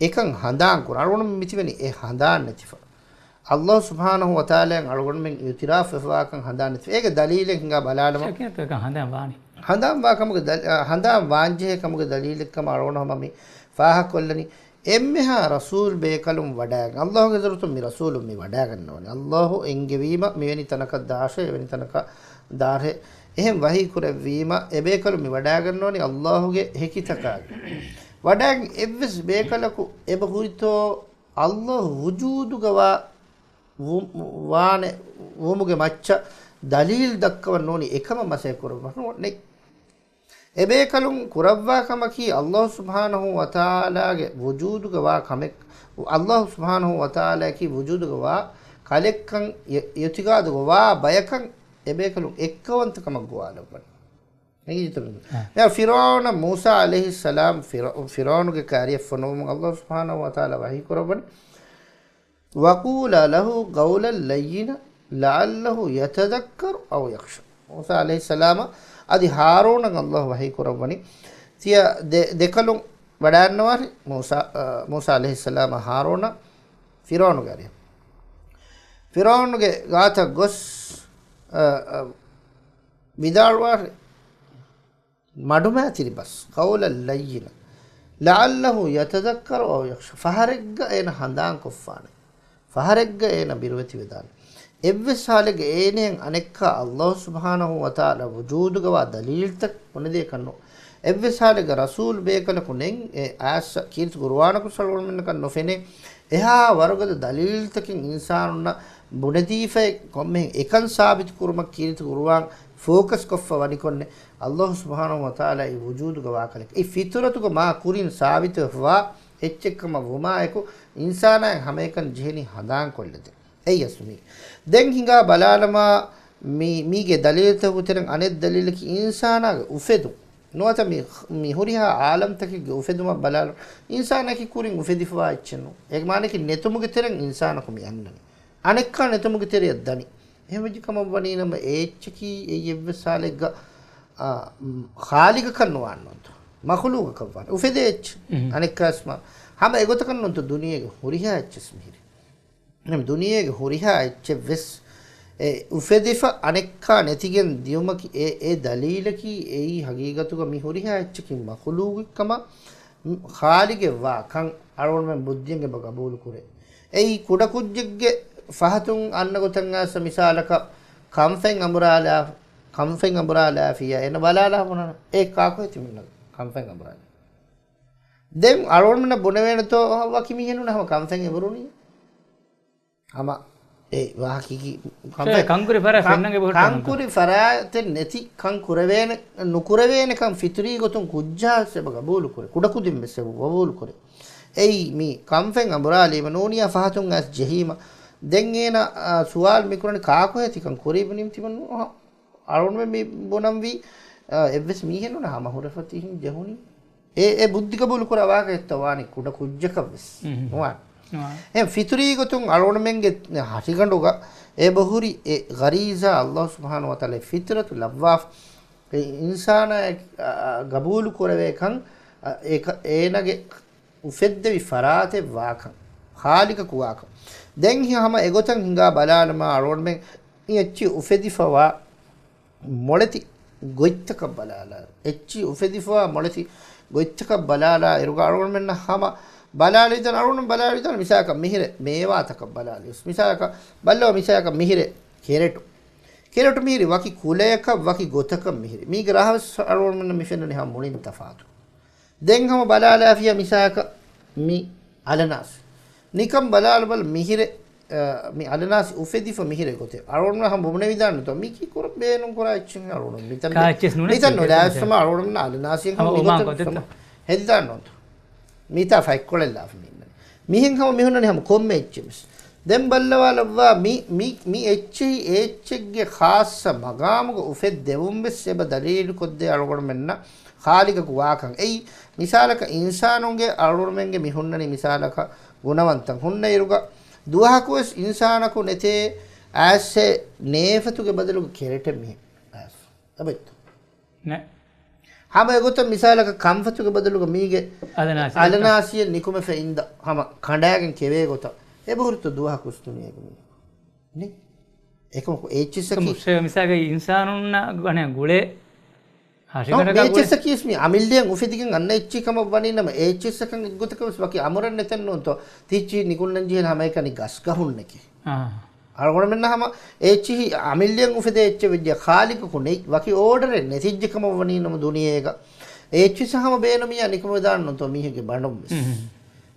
އެކަން ހަނދާން ކުރަން. އަޅުގަނޑުމެން މިތިބެނީ އެ ހަނދާން ނެތިފަ. އައްލާހު ސުބްޙާނަހު ވަތަޢާލާއަށް އަޅުގަނޑުމެން އިޢުތިރާފް ވެފަވާކަން ހަނދާން ނެތިފަ. އޭގެ ދަލީލެއް ހިނގާ ބަލާލަމާ. ޝައްކެއް ނެތް އެކަން ހަނދާން ވާނީ. ހަނދާން ވާ ކަމުގެ ދަލި-، އަ، ހަނދާން ވާންޖެހޭ ކަމުގެ ދަލީލެއް ކަމަށް އަޅުގަނޑު ހަމަ މި ފާހަގަކޮށްލަނީ. އެންމެހާ ރަސޫލް ބޭކަލުން ވަޑައިގެން، އައްލާހުގެ ޙަޟްރަތުން މި ރަސޫލުން މި ވަޑައިގަންނަވަނީ. އައްލާހު އެންގެވީމަ މިވެނި ތަނަކަށް ދާށޭ، އެވެނި ތަނަކަށް ދާށޭ، އެހެން ވަޙީ ކުރެއްވީމަ އެ ބޭކަލުން މި ވަޑައިގަންނަވަނީ އައްލާހުގެ ހެކިތަކާގެން. ވަޑައިގެން އެއްވެސް ބޭކަލަކު އެބަ ހުރިތޯ އައްލާހު ވުޖޫދުގަ ވާ ވު-، ވާނެ ވުމުގެ މައްޗަށް ދަލީލް ދައްކަވަން ނޫނީ އެކަމަށް މަސައްކަތް ކުރައްވާ ނޫން. އެބޭކަލުން ކުރައްވާ ކަމަކީ އައްލާހު ސުބްޙާނަހު ވަތަޢާލާގެ ވުޖޫދުގަ ވާ ކަމެއް، އައްލާހު ސުބްޙާނަހު ވަތަޢާލާއަކީ ވުޖޫދުގަ ވާ ކަލެއްކަން އި-، އިޢުތިޤާދުގަ ވާ ބަޔަކަށް އެބޭކަލުން އެއްކައުވަންތަކަމަށް ގޮވާލައްވަނީ. ނެގިއްޖެތަ މި؟ އާ. ދެން ފިރުޢައުނަށް މޫސާ ޢަލައިހިއްސަލާމް ފިރު-، ފިރުޢައުނުގެ ކާރިޔަށް ފޮނުވުމުން އައްލާހު ސުބްޙާނަހު ވަތަޢާލާ ވަޙީ ކުރައްވަނީ، وَقُولَا لَهُ قَوْلًا لَيِّنًا لَعَلَّهُ يَتَذَكَّرُ أَوْ يَخْشَىٰ. މޫސާ ޢަލައިހިއްސަލާމަށް އަދި ހާރޫނަށް އައްލާހު ވަޙީ ކުރައްވަނީ، ތިޔަ ދެ-، ދެކަލުން ވަޑައިގަންނަވާށި މޫސާ، އަ، މޫސާ ޢަލައިހިއްސަލާމަށް ހާރޫނަށް ފިރުޢައުނުގެ އަރިހަށް. ފިރުޢައުނުގެ ގާތަށް ގޮސް، އަ، އަ، ވިދާޅުވާށި، މަޑުމައިތިރި ބަސް، قَوْلًا لَيِّنًا لَعَلَّهُ يَتَذَكَّرُ أَوْ يَخْشَىٰ. ފަހަރެއްގަ އޭނަ ހަނދާން ކޮށްފާނެ. ފަހަރެއްގަ އޭނަ ބިރުވެތިވެދާނެ. އެއްވެސް ހާލެއްގަ އޭނައަށް އަނެއްކާ އައްލާހު ސުބްޙާނަހު ވަތަޢާލާ ވުޖޫދުގަވާ ދަލީލްތައް ބުނެދޭކަށް ނޫން. އެއްވެސް ހާލެއްގަ ރަސޫލް ބޭކަލަކު ނެތް އެ އާއްސަ ކީރިތި ޤުރުއާނަކު ސަޅުވަންމެންނަކަށް ނުފެނޭ. އެހާ ވަރުގަދަ ދަލީލްތަކެއް އިންސާނުންނަށް ބުނެދީފައި ކޮންމެހެން އެކަން ސާބިތު ކުރުމަށް ކީރިތި ޤުރުއާން ފޯކަސް ކޮށްފަ ވަނިކޮށްނެ. އައްލާހު ސުބްޙާނަހު ވަތަޢާލާ އެ ވުޖޫދުގަ ވާކަލެކެ. އެ ފިތުރަތުގަ މާ ކުރިން ސާބިތުވެފަވާ އެއްޗެއްކަމަށް ވުމާއެކު، އިންސާނާއަށް ހަމައެކަން ޖެހެނީ ހަނދާންކޮށްލަދޭން. އެއް އަސްލު މީ. ދެން ހިނގާ ބަލާލަމާ، މި-، މީގެ ދަލީލްތަކުގެ ތެރެއިން އަނެއް ދަލީލަކީ އިންސާނާގެ އުފެދުން. ނުވަތަ މި، މި ހުރިހާ އާލަމްތަކެއްގެ އުފެދުމަށް ބަލާލުން، އިންސާނަކީ ކުރިން އުފެދިފަވާ އެއްޗެއް ނޫން. އޭގެ މާނައަކީ ނެތުމުގެ ތެރެއިން އިންސާނަކު މި އަންނަނީ. އަނެއްކާ ނެތުމުގެ ތެރެއަށް ދަނީ. އެހެންވެއްޖެ ކަމަށް ވަނީ ނަމަ އެ އެއްޗަކީ އެއީ އެއްވެސް ހާލެއްގަ، އާ، މް، ޚާލިގަކަށް ނުވާން ނޫންތޯ. މަޚުލޫގަކަށް ވާނެ. އުފެދޭ އެއްޗެއް. އުހު. އަނެއްކާވެސް މާ ހަމަ އެގޮތަކަށް ނޫންތޯ ދުނިޔޭގެ ހުރިހާ އެއްޗެއް މިހިރީ. ނަމަ ދުނިޔޭގެ ހުރިހާ އެއްޗެއްވެސް އެ އުފެދިފަ އަނެއްކާ ނެތިގެން ދިޔުމަކީ އެ، އެ ދަލީލަކީ އެއީ ހަގީގަތުގަ މި ހުރިހާ އެއްޗަކީ މަޚުލޫގެއްކަމަށް، މް، ޚާލިގެއް ވާ ކަން އަޅުގަނޑުމެން ބުއްދިއިން އެބަ ގަބޫލު ކުރޭ. އެއީ ކުޑަކުއްޖެއްގެ ފަހަތުން އަންނަ ގޮތަށް އައިސް މިސާލަކަށް ކަންފަތް އަނބުރާލާ، ކަންފަތް އަނބުރާލާފިޔާ އޭނަ ބަލާލާ ބުނަން. އޭ ކާކު ހެތި މިންނަ ކަންފަތް އަނބުރާލާ. ދެން އަޅުގަނޑުމެންނަށް ބުނެވޭނެތޯ ވަކި މީހެއް ނޫން ހަމަ ކަންފަތް އެނބުރުނީ. ހަމަ އެ ވާހަކައަކީ ކަން-، ކަންކުރި ފަރާތް ފެންނަން އެބަ ހުއްޓާ ކަންކުރި ފަރާތެއް ނެތި ކަން ކުރެވޭނެ، ނުކުރެވޭނެ ކަން ފިތުރީ ގޮތުން ކުއްޖާ ވެސް އެބަ ގަބޫލު ކުރޭ. ކުޑަކުދިން ވެސް އެބަ ގަބޫލު ކުރޭ. އެއީ މި ކަންފަތް އަނބުރާލީމަ ނޫނިޔާ ފަހަތުން އައިސް ޖެހީމަ. ދެން އޭނަ، އާ، ސުވާލު މި ކުރަނީ ކާކު ހޭ ތިކަން ކުރީ ބުނީމަ ތިމަން ނު-، އަހަ. އަޅުގަނޑުމެން މި ބުނަންވީ، އާ، އެއްވެސް މީހެއް ނޫން ހަމަ ހުރެފަ ތިހިން ޖެހުނީ. އެ، އެ ބުއްދި ގަބޫލު ކުރާ ވާހަކަ އެއްތަ ވާނީ ކުޑަ ކުއްޖަކަށް ވެސް ނުވާނެ. ނުވާނެ. އެ ފިތުރީ ގޮތުން އަޅުގަނޑުމެންގެ ހަށިގަނޑުގަ އެބަހުރި އެ ޣަރީޒާ އައްލާހު ސުބްޙާނަހު ވަތަޢާލާ އެ ފިތުރަތު ލައްވާފަ. އެ އިންސާނާ އެ، އަ، އަ، ގަބޫލު ކުރެވޭ ކަން، އަ، އެ ކަ-، އޭނަގެ އުފެއްދެވި ފަރާތެއް ވާކަން، ޚާލިޤަކު ވާކަން. ދެން ހި ހަމަ އެގޮތަށް ހިނގާ ބަލާލަމާ އަޅުގަނޑުމެން އެ އެއްޗި އުފެދިފަވާ މޮޅެތި ގޮތްތަކަށް ބަލާލާ، އެއްޗި އުފެދިފަވާ މޮޅެތި ގޮތްތަކަށް ބަލާލާ އިރުގަ އަޅުގަނޑުމެންނަށް ހަމަ ބަލާލިދަން، އަޅުގަނޑު ބަލާލިދަން މިސާލަކަށް މިހިރެ މޭވާތަކަށް ބަލާލިޔަސް. މިސާލަކަށް ބައްލަވަ މިސާލަކަށް މިހިރެ ކެރެޓު. ކެރޮޓް މިހިރީ ވަކި ކުލަޔަކަށް ވަކި ގޮތަކަށް މިހިރީ. މީގެ ރަހަވެސް އަޅުގަނޑުމެންނަށް މި ފެންނަނީ ހަމަ މުޅިން ތަފާތު. ދެން ހަމަ ބަލާލާފިޔާ މިސާލަކަށް މި އަލަނާސި. ނިކަން ބަލާލަބަލަ މިހިރެ، އަ، މި އަލަނާސި އުފެދިފަ މިހިރެ ގޮތެއް. އަޅުގަނޑު ހަމަ ބުނެވިދާނެ ތޯ. މީކީ ކުރަ ބޭނުން ކުރާ އެއްޗެއް އަޅުގަނޑު. މިތަން ކާ އެއްޗެސް ނޫނެ މިތަން ތި ނުލާސް ހަމަ އަޅުގަނޑު އަލަނާސި ހަމަ އުމާ ކޮތަ ހެދިދާން ނޯންތޯ. މިތާ ފައިކޮޅެއް ލާފަ މި އިންނަނީ. މިހެން ހަމަ މިހުންނަނީ ހަމަ ކޮންމެ އެއްޗެއް ވެސް. ދެން ބައްލަވާލައްވާ މި، މި، މި އެއްޗެހި އެއްޗެއްގެ ޚާއްޞަ މަގާމުގަ އުފެއްދެވުން ވެސް އެބަ ދަލީލުކޮށްދޭ އަޅުގަނޑުމެންނަށް ޚާލިޤަކު ވާކަން. އެއީ މިސާލަކަށް އިންސާނުންގެ އަޅުގަނޑުމެންގެ މި ހުންނަނީ މިސާލަކަށް ގުނަވަންތައް ހުންނަ އިރުގަ ދުވަހަކުވެސް އިންސާނަކު ނެތޭ އާސެ ނޭފަތުގެ ބަދަލުގަ ކެރެޓެއް މިހެން އާސް. އަބައްތު. ނެ. ހަމަ އެގޮތަށް މިސާލަކަށް ކަންފަތުގެ ބަދަލުގަ މީގެ އަލަނާސި އަލަނާސިއެއް ނިކުމެފަ އިންދަ ހަމަ ކަނޑާގެން ކެވޭ ގޮތަށް އެބަހުރިތޯ ދުވަހަކު އުސްތުނިއެއް މީ. ނެ. އެކަމަކު އެއްޗިއްސަކީ މުށެ މިސާގަ އިންސާނުންނަށް ގަނެ ގުޅޭ ހަށިގަނޑަކާ ގުޅޭ. އެއްޗިއްސަކީސް މި އަމިއްލައަށް އުފެދިގެން އަންނަ އެއްޗި ކަމަށް ވަނީ ނަމަ އެއްޗިއްސަކަށް އެއްގޮތަކަށް ވެސް ވަކި އަމުރެއް ނެތެއް ނޫންތޯ. ތިއްޗި ނިކުންނަން ޖެހޭނެ ހަމައެކަނި ގަސްގަހުންނެކޭ. އާ. އަޅުގަނޑުމެންނަށް ހަމަ އެއްޗިހި އަމިއްލައަށް އުފެދޭ އެއްޗެއް ވެއްޖެ ޚާލިޤަކު ނެތް ވަކި އޯޑަރެއް ނެތިއްޖެ ކަމަށް ވަނީ ނަމަ ދުނިޔޭގަ އެއްޗިއްސަށް ހަމަ ބޭނުމިޔާ ނިކުމެދާން ނުތޯ މީހެއްގެ ބަނޑުން ވެސް.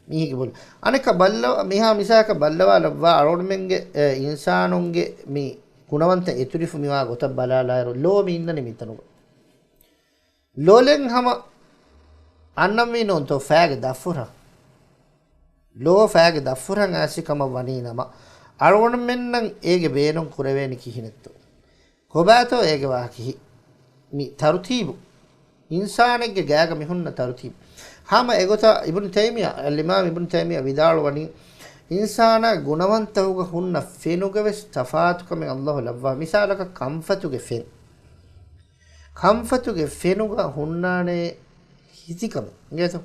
މީހެއްގެ ބޮލު. އަނެއްކާ ބައްލަ، މިހާ މިސާލަކަށް ބައްލަވާލައްވާ އަޅުގަނޑުމެންގެ، އެ، އިންސާނުންގެ މި ގުނަވަންތައް އެތުރިފަ މިވާ ގޮތަށް ބަލާލާއިރު ލޯ މި އިންނަނީ މިތަނުގަ. ލޯލެން ހަމަ އަންނަންވީ ނޫންތޯ ފައިގެ ދަށްފުށަށް. ލޯ ފައިގެ ދަށްފުށަށް އައިސް ކަމަށް ވަނީ ނަމަ، އަޅުގަނޑުމެންނަށް އޭގެ ބޭނުން ކުރެވޭނީ ކިހިނެއްތޯ؟ ކޮބާތޯ އޭގެ ވާހަކަ ހި-، މި ތަރުތީބު؟ އިންސާނެއްގެ ގާގަ މި ހުންނަ ތަރުތީބު. ހަމަ އެގޮތަށް އިބްނު ތައިމިއްޔާ، އަލްއިމާމް އިބްނު ތައިމިއްޔާ ވިދާޅުވަނީ، އިންސާނާ ގުނަވަންތަހުގަ ހުންނަ ފެނުގަ ވެސް ތަފާތުކަމެއް އައްލާހު ލައްވާ. މިސާލަކަށް ކަންފަތުގެ ފެން. ކަންފަތުގެ ފެނުގަ ހުންނާނެ ހިތިކަމެއް. އިނގޭތޯ؟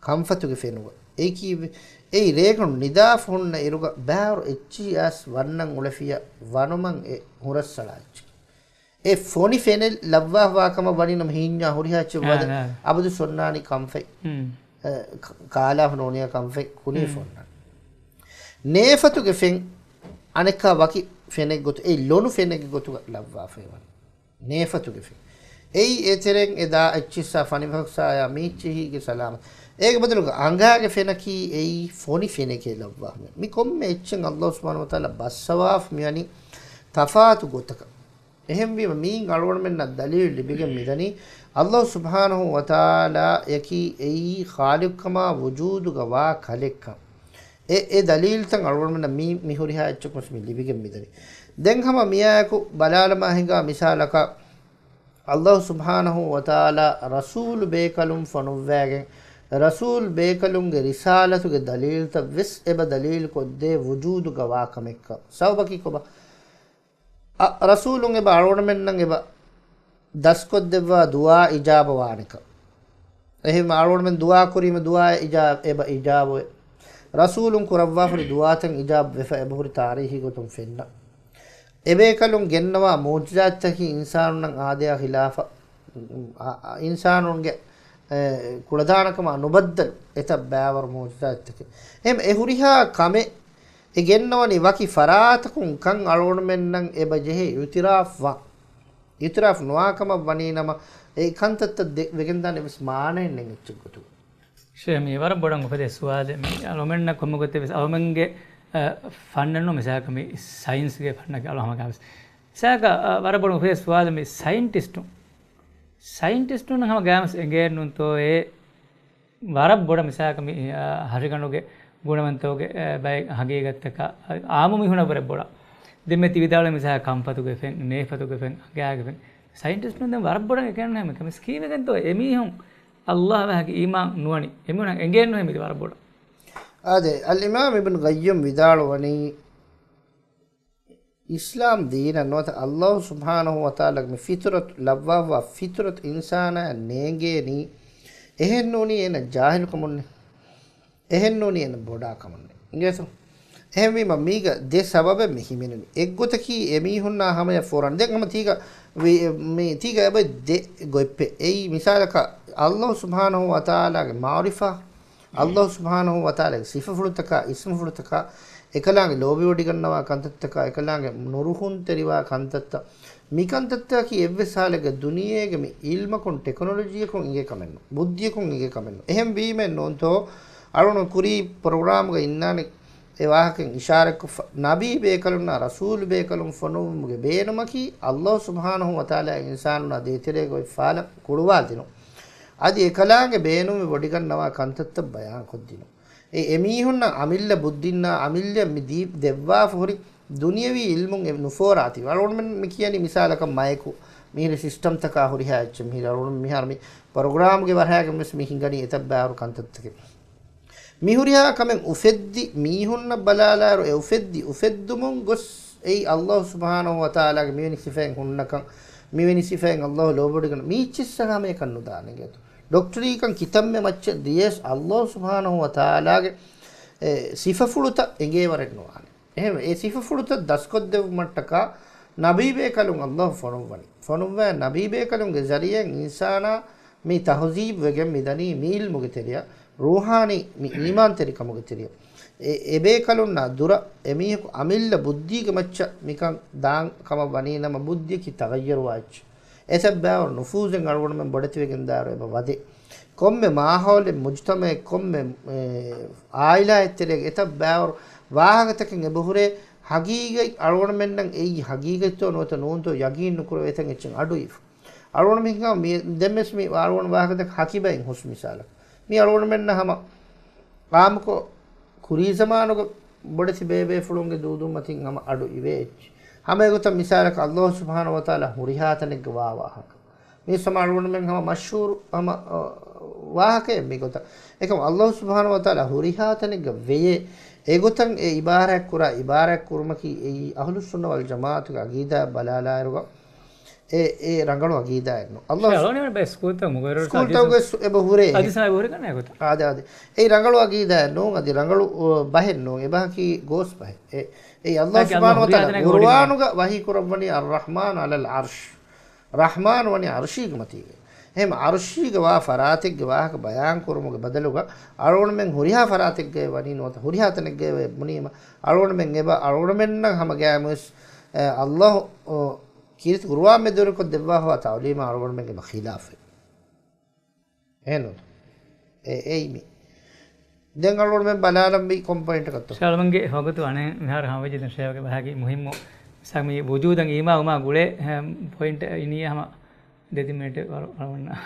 ކަންފަތުގެ ފެނުގަ. އެއީ ކީއްވެ؟ އެއީ ރޭގަނޑު ނިދާފަ ހުންނަ އިރުގަ ބާރު އެއްޗިހި އައިސް ވަންނަން އުޅެފިޔަ ވަނުމަށް އެ ހުރައްސަޅާ އެއްޗެއް. އެ ފޮނި ފެނެއް ލައްވާފަވާ ކަމަށް ވަނީ ނަމަ ހީންޏާ ހުރިހާ އެއްޗެއް ވަދެ އާ، އާ. އަބަދު ސޮންނާނީ ކަންފަތް. ހުން. އެ، ކ-، ކާލާފަ ނޫނިޔާ ކަންފަތް ކުނި ހުން. ފޮންނާނީ. ނޭފަތުގެ ފެން އަނެއްކާ ވަކި ފެނެއް ގޮތު، އެ ލޮނު ފެނެއްގެ ގޮތުގަ ލައްވާފައި ވަނީ. ނޭފަތުގެ ފެން. އެއީ އެތެރެން އެ ދާ އެއްޗިއްސާ ފަނިފަކްސާޔާ މީއްޗިހީގެ ސަލާމަތް. އޭގެ ބަދަލުގަ އަނގާގެ ފެނަކީ އެއީ ފޮނި ފެނެކޭ ލައްވާ. މި ކޮންމެ އެއްޗެއް އައްލާހު ސުބްޙާނަހު ވަތަޢާލާ ބައްސަވާފަ މިވަނީ ތަފާތު ގޮތަކަށް. އެހެންވީމަ މީން އަޅުގަނޑުމެންނަށް ދަލީލު ލިބިގެން މިދަނީ އައްލާހު ސުބްޙާނަހު ވަތަޢާލާ އަކީ އެއީ ޚާލިޤުކަމާ ވުޖޫދުގަ ވާ ކަލެއްކަން. އެ، އެ ދަލީލުތައް އަޅުގަނޑުމެންނަށް މި، މި ހުރިހާ އެއްޗަކުން މި ލިބިގެން މިދަނީ. ދެން ހަމަ މިއާއެކު ބަލާލަމާ ހިނގާ މިސާލަކަށް، އައްލާހު ސުބްޙާނަހު ވަތަޢާލާ ރަސޫލު ބޭކަލުން ފޮނުއްވައިގެން، ރަސޫލު ބޭކަލުންގެ ރިސާލަތުގެ ދަލީލުތައް ވެސް އެބަ ދަލީލު ކޮށްދޭ ވުޖޫދުގަ ވާ ކަމެއްކަން. ސަބަބަކީ ކޮބާ؟ އަ، ރަސޫލުން އެބަ އަޅުގަނޑުމެންނަށް އެބަ ދަސްކޮށްދެއްވާ ދުޢާ އިޖާބަ ވާނެކަން. އެހެން އަޅުގަނޑުމެން ދުޢާ ކުރީމަ ދުޢާއެއް އިޖާ-، އެބަ އިޖާބަވޭ. ރަސޫލުން ކުރައްވާފަ ހުރި ދުޢާތައް އިޖާބަ ވެފަ އެބަހުރި ތާރީޚީ ގޮތުން ފެންނަ. އެބޭކަލުން ގެންނަވާ މުޢުޖިޒާތްތަކީ އިންސާނުންނަށް އާދަޔާ ޚިލާފަށް، އާ، އާ، އިންސާނުންގެ، އެ، ކުޅަދާނަކަމާ ނުބައްދަލު އެތައް ބައިވަރު މުޢުޖިޒާތްތަކެއް. އެހެން އެ ހުރިހާ ކަމެއް އެ ގެންނަވަނީ ވަކި ފަރާތަކުން ކަން އަޅުގަނޑުމެންނަށް އެބަ ޖެހޭ އިޢުތިރާފް ވާން. އިޢުތިރާފް ނުވާ ކަމަށް ވަނީ ނަމަ، އެ ކަންތައްތައް ދެ-، ވެގެންދާނެ އެއްވެސް މާނައެއް ނެތް އެއްޗެއް ގޮތުގަ. ޝޭހް، މީ ވަރަށް ބޮޑަށް އުފެދޭ ސުވާލެއް. މީ އަޅުމެންނަށް ކޮންމެ ގޮތެއް ވެސް އަޅުމެންގެ، އަ، ފަންނަން ނޫން މިސާލަކަށް މި ސައިންސްގެ ފަންނަކީ އަޅު ހަމަ ގާވެސް. މިސާލަކަށް، އަ، ވަރަށް ބޮޑަށް އުފެދޭ ސުވާލެއް މި ސައިންޓިސްޓުން. ސައިންޓިސްޓުން ހަމަ ގާވެސް އެނގޭނުންތޯ އެ ވަރަށް ބޮޑަށް މިސާލަކަށް މި، އަ، ހަށިގަނޑުގެ ގުނަވަންތަކުގެ، އަ، ބައެއް ހަގީގަތްތަކާ، އަ، އާއްމު މީހުނަށް ވަރަށް ބޮޑަށް. ދެންމެ ތި ވިދާޅުވި މިސާލަކަށް ކަންފަތުގެ ފެން، ނޭފަތުގެ ފެން، އަނގާގެ ފެން. ސައިންޓިސްޓުން ދެން ވަރަށް ބޮޑަށް އެކަން ހަމަ ކަމެސް ކީއްވެގެންތޯ އެމީހުން އައްލާހަށް ވާހަކަ އީމާން ނުވަނީ؟ އެމީހުންނަށް އެނގޭނުހޭ މި ވަރަށް ބޮޑަށް. އާދެ، އަލްއިމާމް އިބްނު ގައްޔިމް ވިދާޅުވަނީ، އިސްލާމް ދީނަށް ނުވަތަ އައްލާހު ސުބްޙާނަހު ވަތަޢާލާގެ މި ފިޠުރަތު، ލައްވާފަވާ ފިޠުރަތު އިންސާނާއަށް ނޭނގޭނީ، އެހެން ނޫނީ އޭނަ ޖާހިލުކަމުންނޭ. އެހެން ނޫނީ އޭނަ ބޮޑާކަމުންނޭ. އިނގޭތޯ؟ އެހެންވީމަ މީގަ ދެ ސަބަބެއް މި ހިމެނުނީ. އެއްގޮތަކީ އެމީހުންނާ ހަމަޔަށް ފޯރާން. ދެން ހަމަ ތީގަ ވި-، މި ތީގަ އެބަ ދެ ގޮތްޕެއް. އެއީ މިސާލަކަށް އައްލާހު ސުބްޙާނަހު ވަތަޢާލާގެ މަޢުރިފާ، އައްލާހު ސުބްޙާނަހު ވަތަޢާލާގެ ސިފަފުޅުތަކާ، އިސްމުފުޅުތަކާ، އެކަލާނގެ ލޯބިވޮޑިގަންނަވާ ކަންތައްތަކާ، އެކަލާނގެ ނުރުހުންތެރިވާ ކަންތައްތައް، މިކަންތައްތަކަކީ އެއްވެސް ހާލެއްގަ ދުނިޔޭގެ މި އިލްމަކުން، ޓެކްނޮލޮޖީއަކުން އިނގޭ ކަމެއްނު، ބުއްދިއަކުން އިނގޭ ކަމެއްނު. އެހެން ވީމެއް ނޫންތޯ، އަޅުނު ކުރީ ޕްރޮގްރާމްގަ އިންނާނެ އެ ވާހަކައިން އިޝާރަތްކޮށްފަ، ނަބީ ބޭކަލުންނާ ރަސޫލު ބޭކަލުން ފޮނުވުމުގެ ބޭނުމަކީ، އައްލާހު ސުބްޙާނަހު ވަތަޢާލާ އިންސާނުންނާ ދޭތެރޭގަ އޮތް ފާލަށް ކުޅުވާދިނުން. އަދި އެކަލާނގެ ބޭނުމެއް ވޮޑިގަންނަވާ ކަންތައްތައް ބަޔާންކޮށްދިނުން. އެ، އެމީހުންނަށް އަމިއްލަ ބުއްދިންނާ އަމިއްލަ މި ދީ-، ދެއްވާފަ ހުރި ދުނިޔަވީ އިލްމުން އެ ނުފޯރާތީ. އަޅުގަނޑުމެން މި ކިޔަނީ މިސާލަކަށް މަޔަކު، މިހިރި ސިސްޓަމްތަކާ ހުރިހާ އެއްޗެއް. މިހިރި އަޅުގަނޑު މިހާރު މި ޕްރޮގްރާމްގެ ވަރަހައިގެން ވެސް މި ހިނގަނީ އެތައް ބާރު ކަންތައްތަކެއް. މި ހުރިހާ ކަމެއް އުފެއްދި މީހުންނަށް ބަލާލާއިރު، އެ އުފެއްދި އުފެއްދުމުން ގޮސް އެއީ އައްލާހު ސުބްޙާނަހު ވަތަޢާލާގެ މިވެނި ސިފައެއް ހުންނަކަން، މިވެނި ސިފައިން އައްލާހު ލޯބިވޮޑިގަން މީއްޗިއްސަށް ހަމައެކަން ނުދާނެ އިނގޭތޯ. ޑޮކްޓަރީކަން ކިތަންމެ މައްޗަށް ދިޔަސް އައްލާހު ސުބްޙާނަހު ވަތަޢާލާގެ އެ ސިފަފުޅުތައް އެނގޭވަރެއް ނުވާނެ. އެހެންވެ، އެ ސިފަފުޅުތައް ދަސްކޮށްދެއްވުމަށްޓަކާ ނަބީބޭކަލުން އައްލާހު ފޮނުއްވަނީ. ފޮނުއްވާ ނަބީބޭކަލުންގެ ޒަރީޢައިން އިންސާނާ މި ތަހުޒީބު ވެގެން މިދަނީ މި އިލްމުގެ ތެރެއަށް، ރޫޙާނީ މި އީމާންތެރިކަމުގެ ތެރެއަށް. އެ، އެބޭކަލުންނާ ދުރަށް އެމީހަކު އަމިއްލަ ބުއްދީގެ މައްޗަށް މިކަން ދާން ކަމަށް ވަނީނަމަ، ބުއްދިއަކީ ތަޣައްޔަރުވާ އެއްޗެއް. އެތައް ބައިވަރު ނުފޫޒެއް އަޅުގަނޑުމެން ބޮޑެތިވެގެންދާއިރު އެބަ ވަދެ. ކޮންމެ މާހައުލެއް، މުޖުތަމައެއް، ކޮންމެ، އެ، އާއިލާއެއް ތެރޭގަ އެތައް ބައިވަރު ވާހަކަތަކެއް އެބަހުރޭ، ހަގީގަތް އަޅުގަނޑުމެންނަށް އެއީ ހަގީގަތްތޯ ނުވަތަ ނޫންތޯ ޔަގީން ނުކުރެވޭ އެތައް އެއްޗެއް އަޑުއިވި. އަޅުގަނޑު މިހިނގާ މި-، ދެންވެސް މި އަޅުގަނޑު ވާހަކަދައްކާ ހަކިބައިން ހުސް މިސާލަކަށް. މި އަޅުގަނޑުމެންނަށް ހަމަ އާއްމުކޮށް، ކުރީ ޒަމާނުގަ ބޮޑެތި ބޭބޭފުޅުންގެ ދޫދޫ މަތިން ހަމަ އަޑު އިވޭ އެއްޗެއް. ހަމަ އެގޮތަށް މިސާލަކަށް އައްލާހު ސުބްޙާނަހު ވަތަޢާލާ ހުރިހާ ތަނެއްގަ ވާ ވާހަކަ. މީސް ހަމަ އަޅުގަނޑުމެން ހަމަ މަޝްހޫރު ހަމަ، އަ، ވާހަކައެއް މިގޮތަށް. އެކަމް އައްލާހު ސުބްޙާނަހު ވަތަޢާލާ ހުރިހާ ތަނެއްގަ ވެޔޭ. އެގޮތަށް އެ އިބާރާތްކުރާ އިބާރާތްކުރުމަކީ އެއީ އަހުލުއްސުންނަ ވަލްޖަމާޢަތުގެ އަގީދާއަށް ބަލާލާއިރުގަ އެ، އެ ރަނގަޅު އަގީދާއެއް ނޫން. އައްލާހު ސު-، ސްކޫލްތައް މުގައްރަރު ސްކޫލްތަކުގަ އެބަ ހުރޭ އަދި އެހެން. ސާބި ހުރި ކަންނޭ ގޮތަށް. އާދެ، އާދެ. އެއީ ރަނގަޅު އަގީދާއެއް ނޫން، އަދި ރަނގަޅު، އަ، ބަހެއް ނޫން. އެބަހަކީ ގޯސް ބަހެއް. އެ، އެއީ އައްލާހު އަދި ސުބްޙާނަހު ވަތަޢާލާ ހުރިހާ ތަނެއްގަ ހުރިހާ ވަހީ ކުރައްވަނީ އައްރަޙްމާނު ޢަލަލް ޢަރްޝް. ރަޙްމާނު ވަނީ ޢަރްޝީގެ މަތީގަ. އެހެން ޢަރްޝީގަ ވާ ފަރާތެއްގެ ވާހަކަ ބަޔާން ކުރުމުގެ ބަދަލުގަ އަޅުގަނޑުމެން ހުރިހާ ފަރާތެއްގައި ވަނީ ނުވަތަ ހުރިހާ ތަނެއްގައި ބުނީމަ، އަޅުގަނޑުމެން އެބަ އަޅުގަނޑުމެންނަށް ހަމަ ގާމުސް، އެ، އައްލާހު، އޮ، ކީރިތި ޤުރުއާން މެދުވެރިކޮށް ދެއްވާފަވާ ތަޢުލީމާ އަޅުގަނޑުމެންގެ އެބަ ޚިލާފެއް. އެހެންނު. އެ، އެއީ މި. ދެން އަޅުގަނޑުމެން ބަލާލަން މި ކޮން ޕޮއިންޓަކަށްތޯ؟ ޝާލަމްގެ ވަގުތު އަނެއް މިހާރު ހަމަވެއްޖެ. ދެން ޝޭވަގެ ބަހަކީ މުހިއްމު މިސާލަކަށް މި ވުޖޫދަށް އީމާން ވުމާ ގުޅޭ، އެ، ޕޮއިންޓް އިނީ ހަމަ ދެތިން މިނެޓެއް ވަރު އަޅުގަނޑަށް.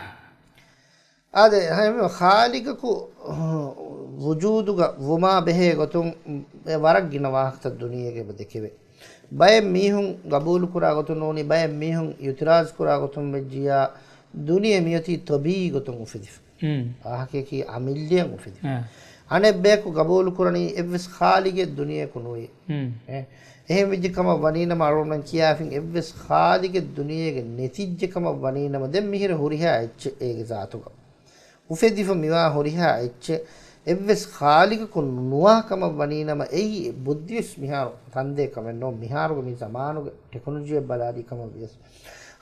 އާދެ، ހަމަ ޚާލިޤަކު ވުޖޫދުގަ ވުމާ ބެހޭ ގޮތުން އެ ވަރަށް ގިނަ ވާހަކަތައް ދުނިޔޭގަ އެބަ ދެކެވޭ. ބައެއް މީހުން ގަބޫލުކުރާ ގޮތުން ނޫނީ، ބައެއް މީހުން އިޢުތިރާޒު ކުރާ ގޮތުން ވެއްޖިއްޔާ، ދުނިޔެ މިއޮތީ ޠަބީޢީ ގޮތުން އުފެދިފަ. މް. ވާހަކަޔަކީ އަމިއްލައަށް އުފެދިފަ. އާ. އަނެއް ބަޔަކު ގަބޫލުކުރަނީ އެއްވެސް ޚާލިޤެއް ދުނިޔެއަކު ނުވޭ. މް. އެ، އެހެން ވެއްޖެ ކަމަށް ވަނީނަމަ އަޅުގަނޑުމެން ކިޔާފިން އެއްވެސް ޚާލިޤެއް ދުނިޔޭގަ ނެތިއްޖެ ކަމަށް ވަނީނަމަ، ދެން މިހިރަ ހުރިހާ އެއްޗެއް އޭގެ ޒާތުގަ އުފެދިފަ މިވާ ހުރިހާ އެއްޗެއް އެއްވެސް ޚާލިޤަކު ނުވާ ކަމަށް ވަނީނަމަ، އެއީ ބުއްދިވެސް މިހާރު ތަންދޭ ކަމެއް ނޫން. މިހާރުގެ މި ޒަމާނުގެ ޓެކްނޮލޮޖީއަށް ބަލާލީ ކަމަށް ވިޔަސް.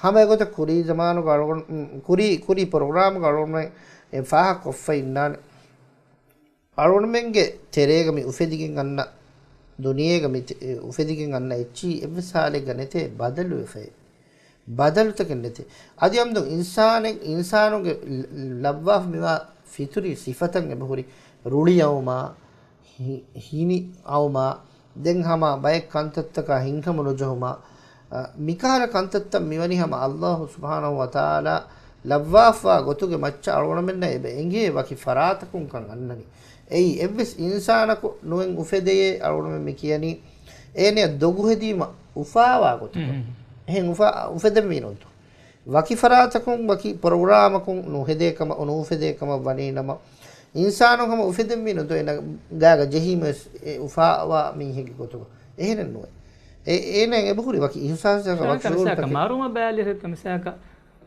ހަމަ އެގޮތަށް ކުރީ ޒަމާނުގަ އަޅުގަނޑު، ކުރީ، ކުރީ ޕްރޮގްރާމްގަ އަޅުގަނޑުމެން އެ ފާހަގަކޮށްފަ އިންނާނެ. އަޅުގަނޑުމެންގެ ތެރޭގަ މި އުފެދިގެން އަންނަ، ދުނިޔޭގަ މި ތެ-، އުފެދިގެން އަންނަ އެއްޗީ އެއްވެސް ހާލެއްގަ ނެތޭ، ބަދަލުވެފައޭ. ބަދަލުތަކެއް ނެތޭ. އަދި އަމްދު އިންސާނެއް، އިންސާނުގެ ލަ-، ލައްވާފަ މިވާ ފިތުރީ ސިފަތައް އެބަހުރި، ރުޅިއައުމާ، ހި-، ހިނިއައުމާ، ދެން ހަމަ ބައެއް ކަންތައްތަކާ ހިތްހަމަ ނުޖެހުމާ، އަ، މިކަހަލަ ކަންތައްތައް މިވަނީ ހަމަ އައްލާހު ސުބްޙާނަހު ވަތަޢާލާ ލައްވާފަވާ ގޮތުގެ މައްޗަށް އަޅުގަނޑުމެންނަށް އެބަ އެނގޭ ވަކި ފަރާތަކުން ކަން އަންނަނީ. އެއީ އެއްވެސް އިންސާނަކު ނުއެއް އުފެދެޔޭ އަޅުގަނޑުމެން މި ކިޔަނީ އޭނަޔަށް ދޮގު ހެދީމަ އުފާވާ ގޮތުގަ. މް. އެހެން އުފާ-، އުފެދެންވީ ނޫންތޯ؟ ވަކި ފަރާތަކުން ވަކި ޕްރޮގްރާމަކުން ނުހެދޭ ކަމަށް، ނުއުފެދޭ ކަމަށް ވަނީ ނަމަ، އިންސާނުން ހަމަ އުފެދެންވީ ނުދޯ އޭނަ ގާގަ ޖެހީމަވެސް އެ އުފާވާ މީހެއްގެ ގޮތުގަ. އެހެނެއް ނުވޭ. އެ-، އޭނައަށް އެބަހުރި ވަކި އިހުސާސްތަކަށް ވަކި ޝުޢޫރުތަކެއް. މަރުވުމަށް ބަލާލިއިރު މިސާލަކަށް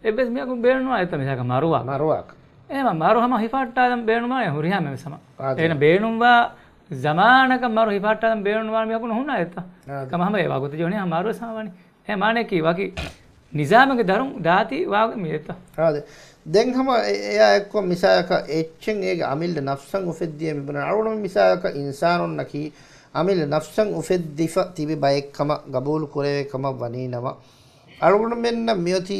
އެއްވެސް މީހަކު ބޭނުންވާ އެއްތަ މިސާލަކަށް މަރުވާ. މަރުވާކަށް. އެހެން މަރު ހަމަ ހިފަހައްޓާލަން ބޭނުންވާނެ ހުރިހާ މައްސަލައެއް. އާދެ. އޭނަ ބޭނުންވާ ޒަމާނަކަށް މަރު ހިފަހައްޓާލަން ބޭނުންވާނެ މީހަކު ނުހުންނާ އެއްތަ؟ އާދެ. ކަމަށް ހަމަ އެ ވަގުތު ޖެހުނީ ހަމަ މަރުވެސް ހަމަ ވަނީ. އެ މާނައަކީ ވަކި ނިޒާމެއްގެ ދަރުން ދާތީ ވާގޮތް މި އެއްތަ؟ އާދެ. ދެން ހަމަ އެ-، އެއާ އެއްކޮށް މިސާލަކަށް އެއްޗެއް އޭގެ އަމިއްލަ ނަފްސަށް އުފެއްދިޔަ މިބުނަން. އަޅުގަނޑު މިސާލަކަށް އިންސާނުންނަކީ އަމިއްލަ ނަފްސަށް އުފެއްދިފަ ތިބި ބައެއްކަމަށް ގަބޫލު ކުރެވޭ ކަމަށް ވަނީ ނަމަ، އަޅުގަނޑުމެންނަށް މިއޮތީ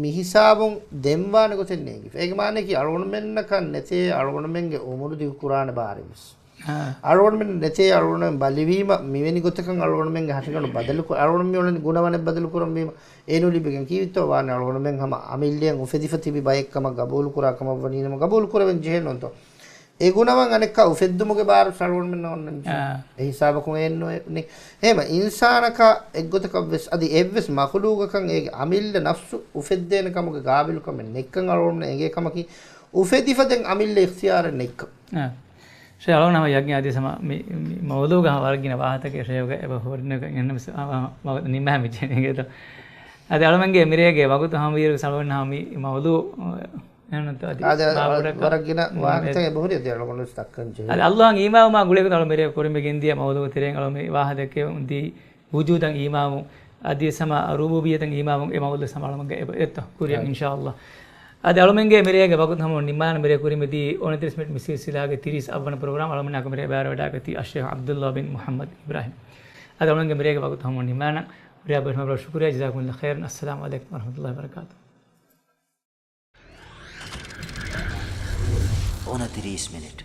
މިހިސާބުން ދެންވާނެ ގޮތެއް ނޭނގިފަ. އޭގެ މާނައަކީ އަޅުގަނޑުމެންނަކަށް ނެތޭ އަޅުގަނޑުމެންގެ އުމުރު ދިގުކުރާނެ ބާރެއްވެސް. އާ. އަޅުގަނޑުމެން ނެތޭ އަޅުގަނޑުމެން ބަލިވީމަ މިވެނި ގޮތަކަށް އަޅުގަނޑުމެންގެ ހަށިގަނޑު ބަދަލުކުރ-، އަޅުގަނޑު މި އޮންނަނީ ގުނަވަނެއް ބަދަލުކުރަންވީމަ، އެ ނުލިބިގެން ކީއްތޯ ވާނެ އަޅުގަނޑުމެން ހަމަ އަމިއްލައަށް އުފެދިފަ ތިބި ބައެއްކަމަށް ގަބޫލުކުރާ ކަމަށް ވަނީ ނަމަ ގަބޫލުކުރެވެން ޖެހޭނެ ނޫންތޯ؟ އެ ގުނަވަން އަނެއްކާ އުފެއްދުމުގެ ބާރު އަޅުގަނޑުމެންނަށް އޮންނަންޖެހޭ. އާ. އެ ހިސާބަކުން އެއެއްނު ނެ-، އެހެމަ އިންސާނަކާ އެއްގޮތަކަށްވެސް އަދި އެއްވެސް މަޚުލޫގަކަށް އޭގެ އަމިއްލަ ނަފްސު އުފެއްދޭނެ ކަމުގެ ގާބިލުކަމެއް ނެތްކަން އަޅުގަނޑުމެންނަށް އެނގޭ ކަމަކީ އުފެދިފަ ދެން އަމިއްލަ އިޚްތިޔާރެއް ނެތްކަން. އާ. ޝޭޚް އަޅުގަނޑު ހަމަ ޔަގީން އަދި ހަމަ މި، މި މައުޟޫގަ ހަމަ ވަރަށް ގިނަ ވާހަކަތަކެއް ޝޭޚްގެ އެބަ ހުރިނަގަ އެންނަމަސް ނިންމާ މި ޖެހެނީގެ ދޯ. އަދި އަޅުމެންގެ މިރޭގެ ވަގުތު ހަމަވީރު ސަޅުވެން ހަމަ މި މައުޟޫ އެހެންނުތަ އަދި އާދެ، ވަ-، ވަރަށް ގިނަ ވާހަކަތައް އެބަހުރި އަދި އަޅުގަނޑު ވެސް ދައްކަން ޖެހޭ. އަދި އައްލާހަށް އީމާންވުމާ ގުޅޭގޮތަށް އަޅު މިރޭ ކުރިން މި ގެންދިޔަ މައުޟޫގެ ތެރެއިން އަޅު މި ވާހަކަ ދެއްކެވުން ދީ ވުޖޫދަށް އީމާންވުން އަދި ސަމާ ރުބޫބިއްޔަތަށް އީމާންވުން އެ މައުޟޫ ސަމާ އަޅުމެންގެ އެބަ އެއްތޯ ކުރިއަށް އާ. އިންޝާއައްލާ. އަދި އަޅުމެންގެ މިރޭގެ ވަގުތު ހަމަ ނިންމާނަން މިރޭ ކުރިމަތީ އޮނަތިރީސް މިނިޓް މި ސިލްސިލާގެ ތިރީސް އަށްވަނަ ޕްރޮގްރާމް އަޅުމެންނާ މިރޭ ބައިވެރިވެވަޑައިގަތީ އައްޝޭޚް ޢަބްދުﷲ ބިން މުޙައްމަދު އިބްރާހީމް. އަދި އަޅުމެންގެ މިރޭގެ ވަގުތު ހަމަ ނިންމާނަން. ހުރިހާ ބޭފުޅުން ޝުކުރިއްޔާ، ޖަޒާކުމުﷲ ޚައިރަން. އައްސަލާމު ޢަލައިކުމް ވަރަޙްމަތުﷲ ވަބަރަކާތުހު. އޮނަތިރީސް މިނިޓް.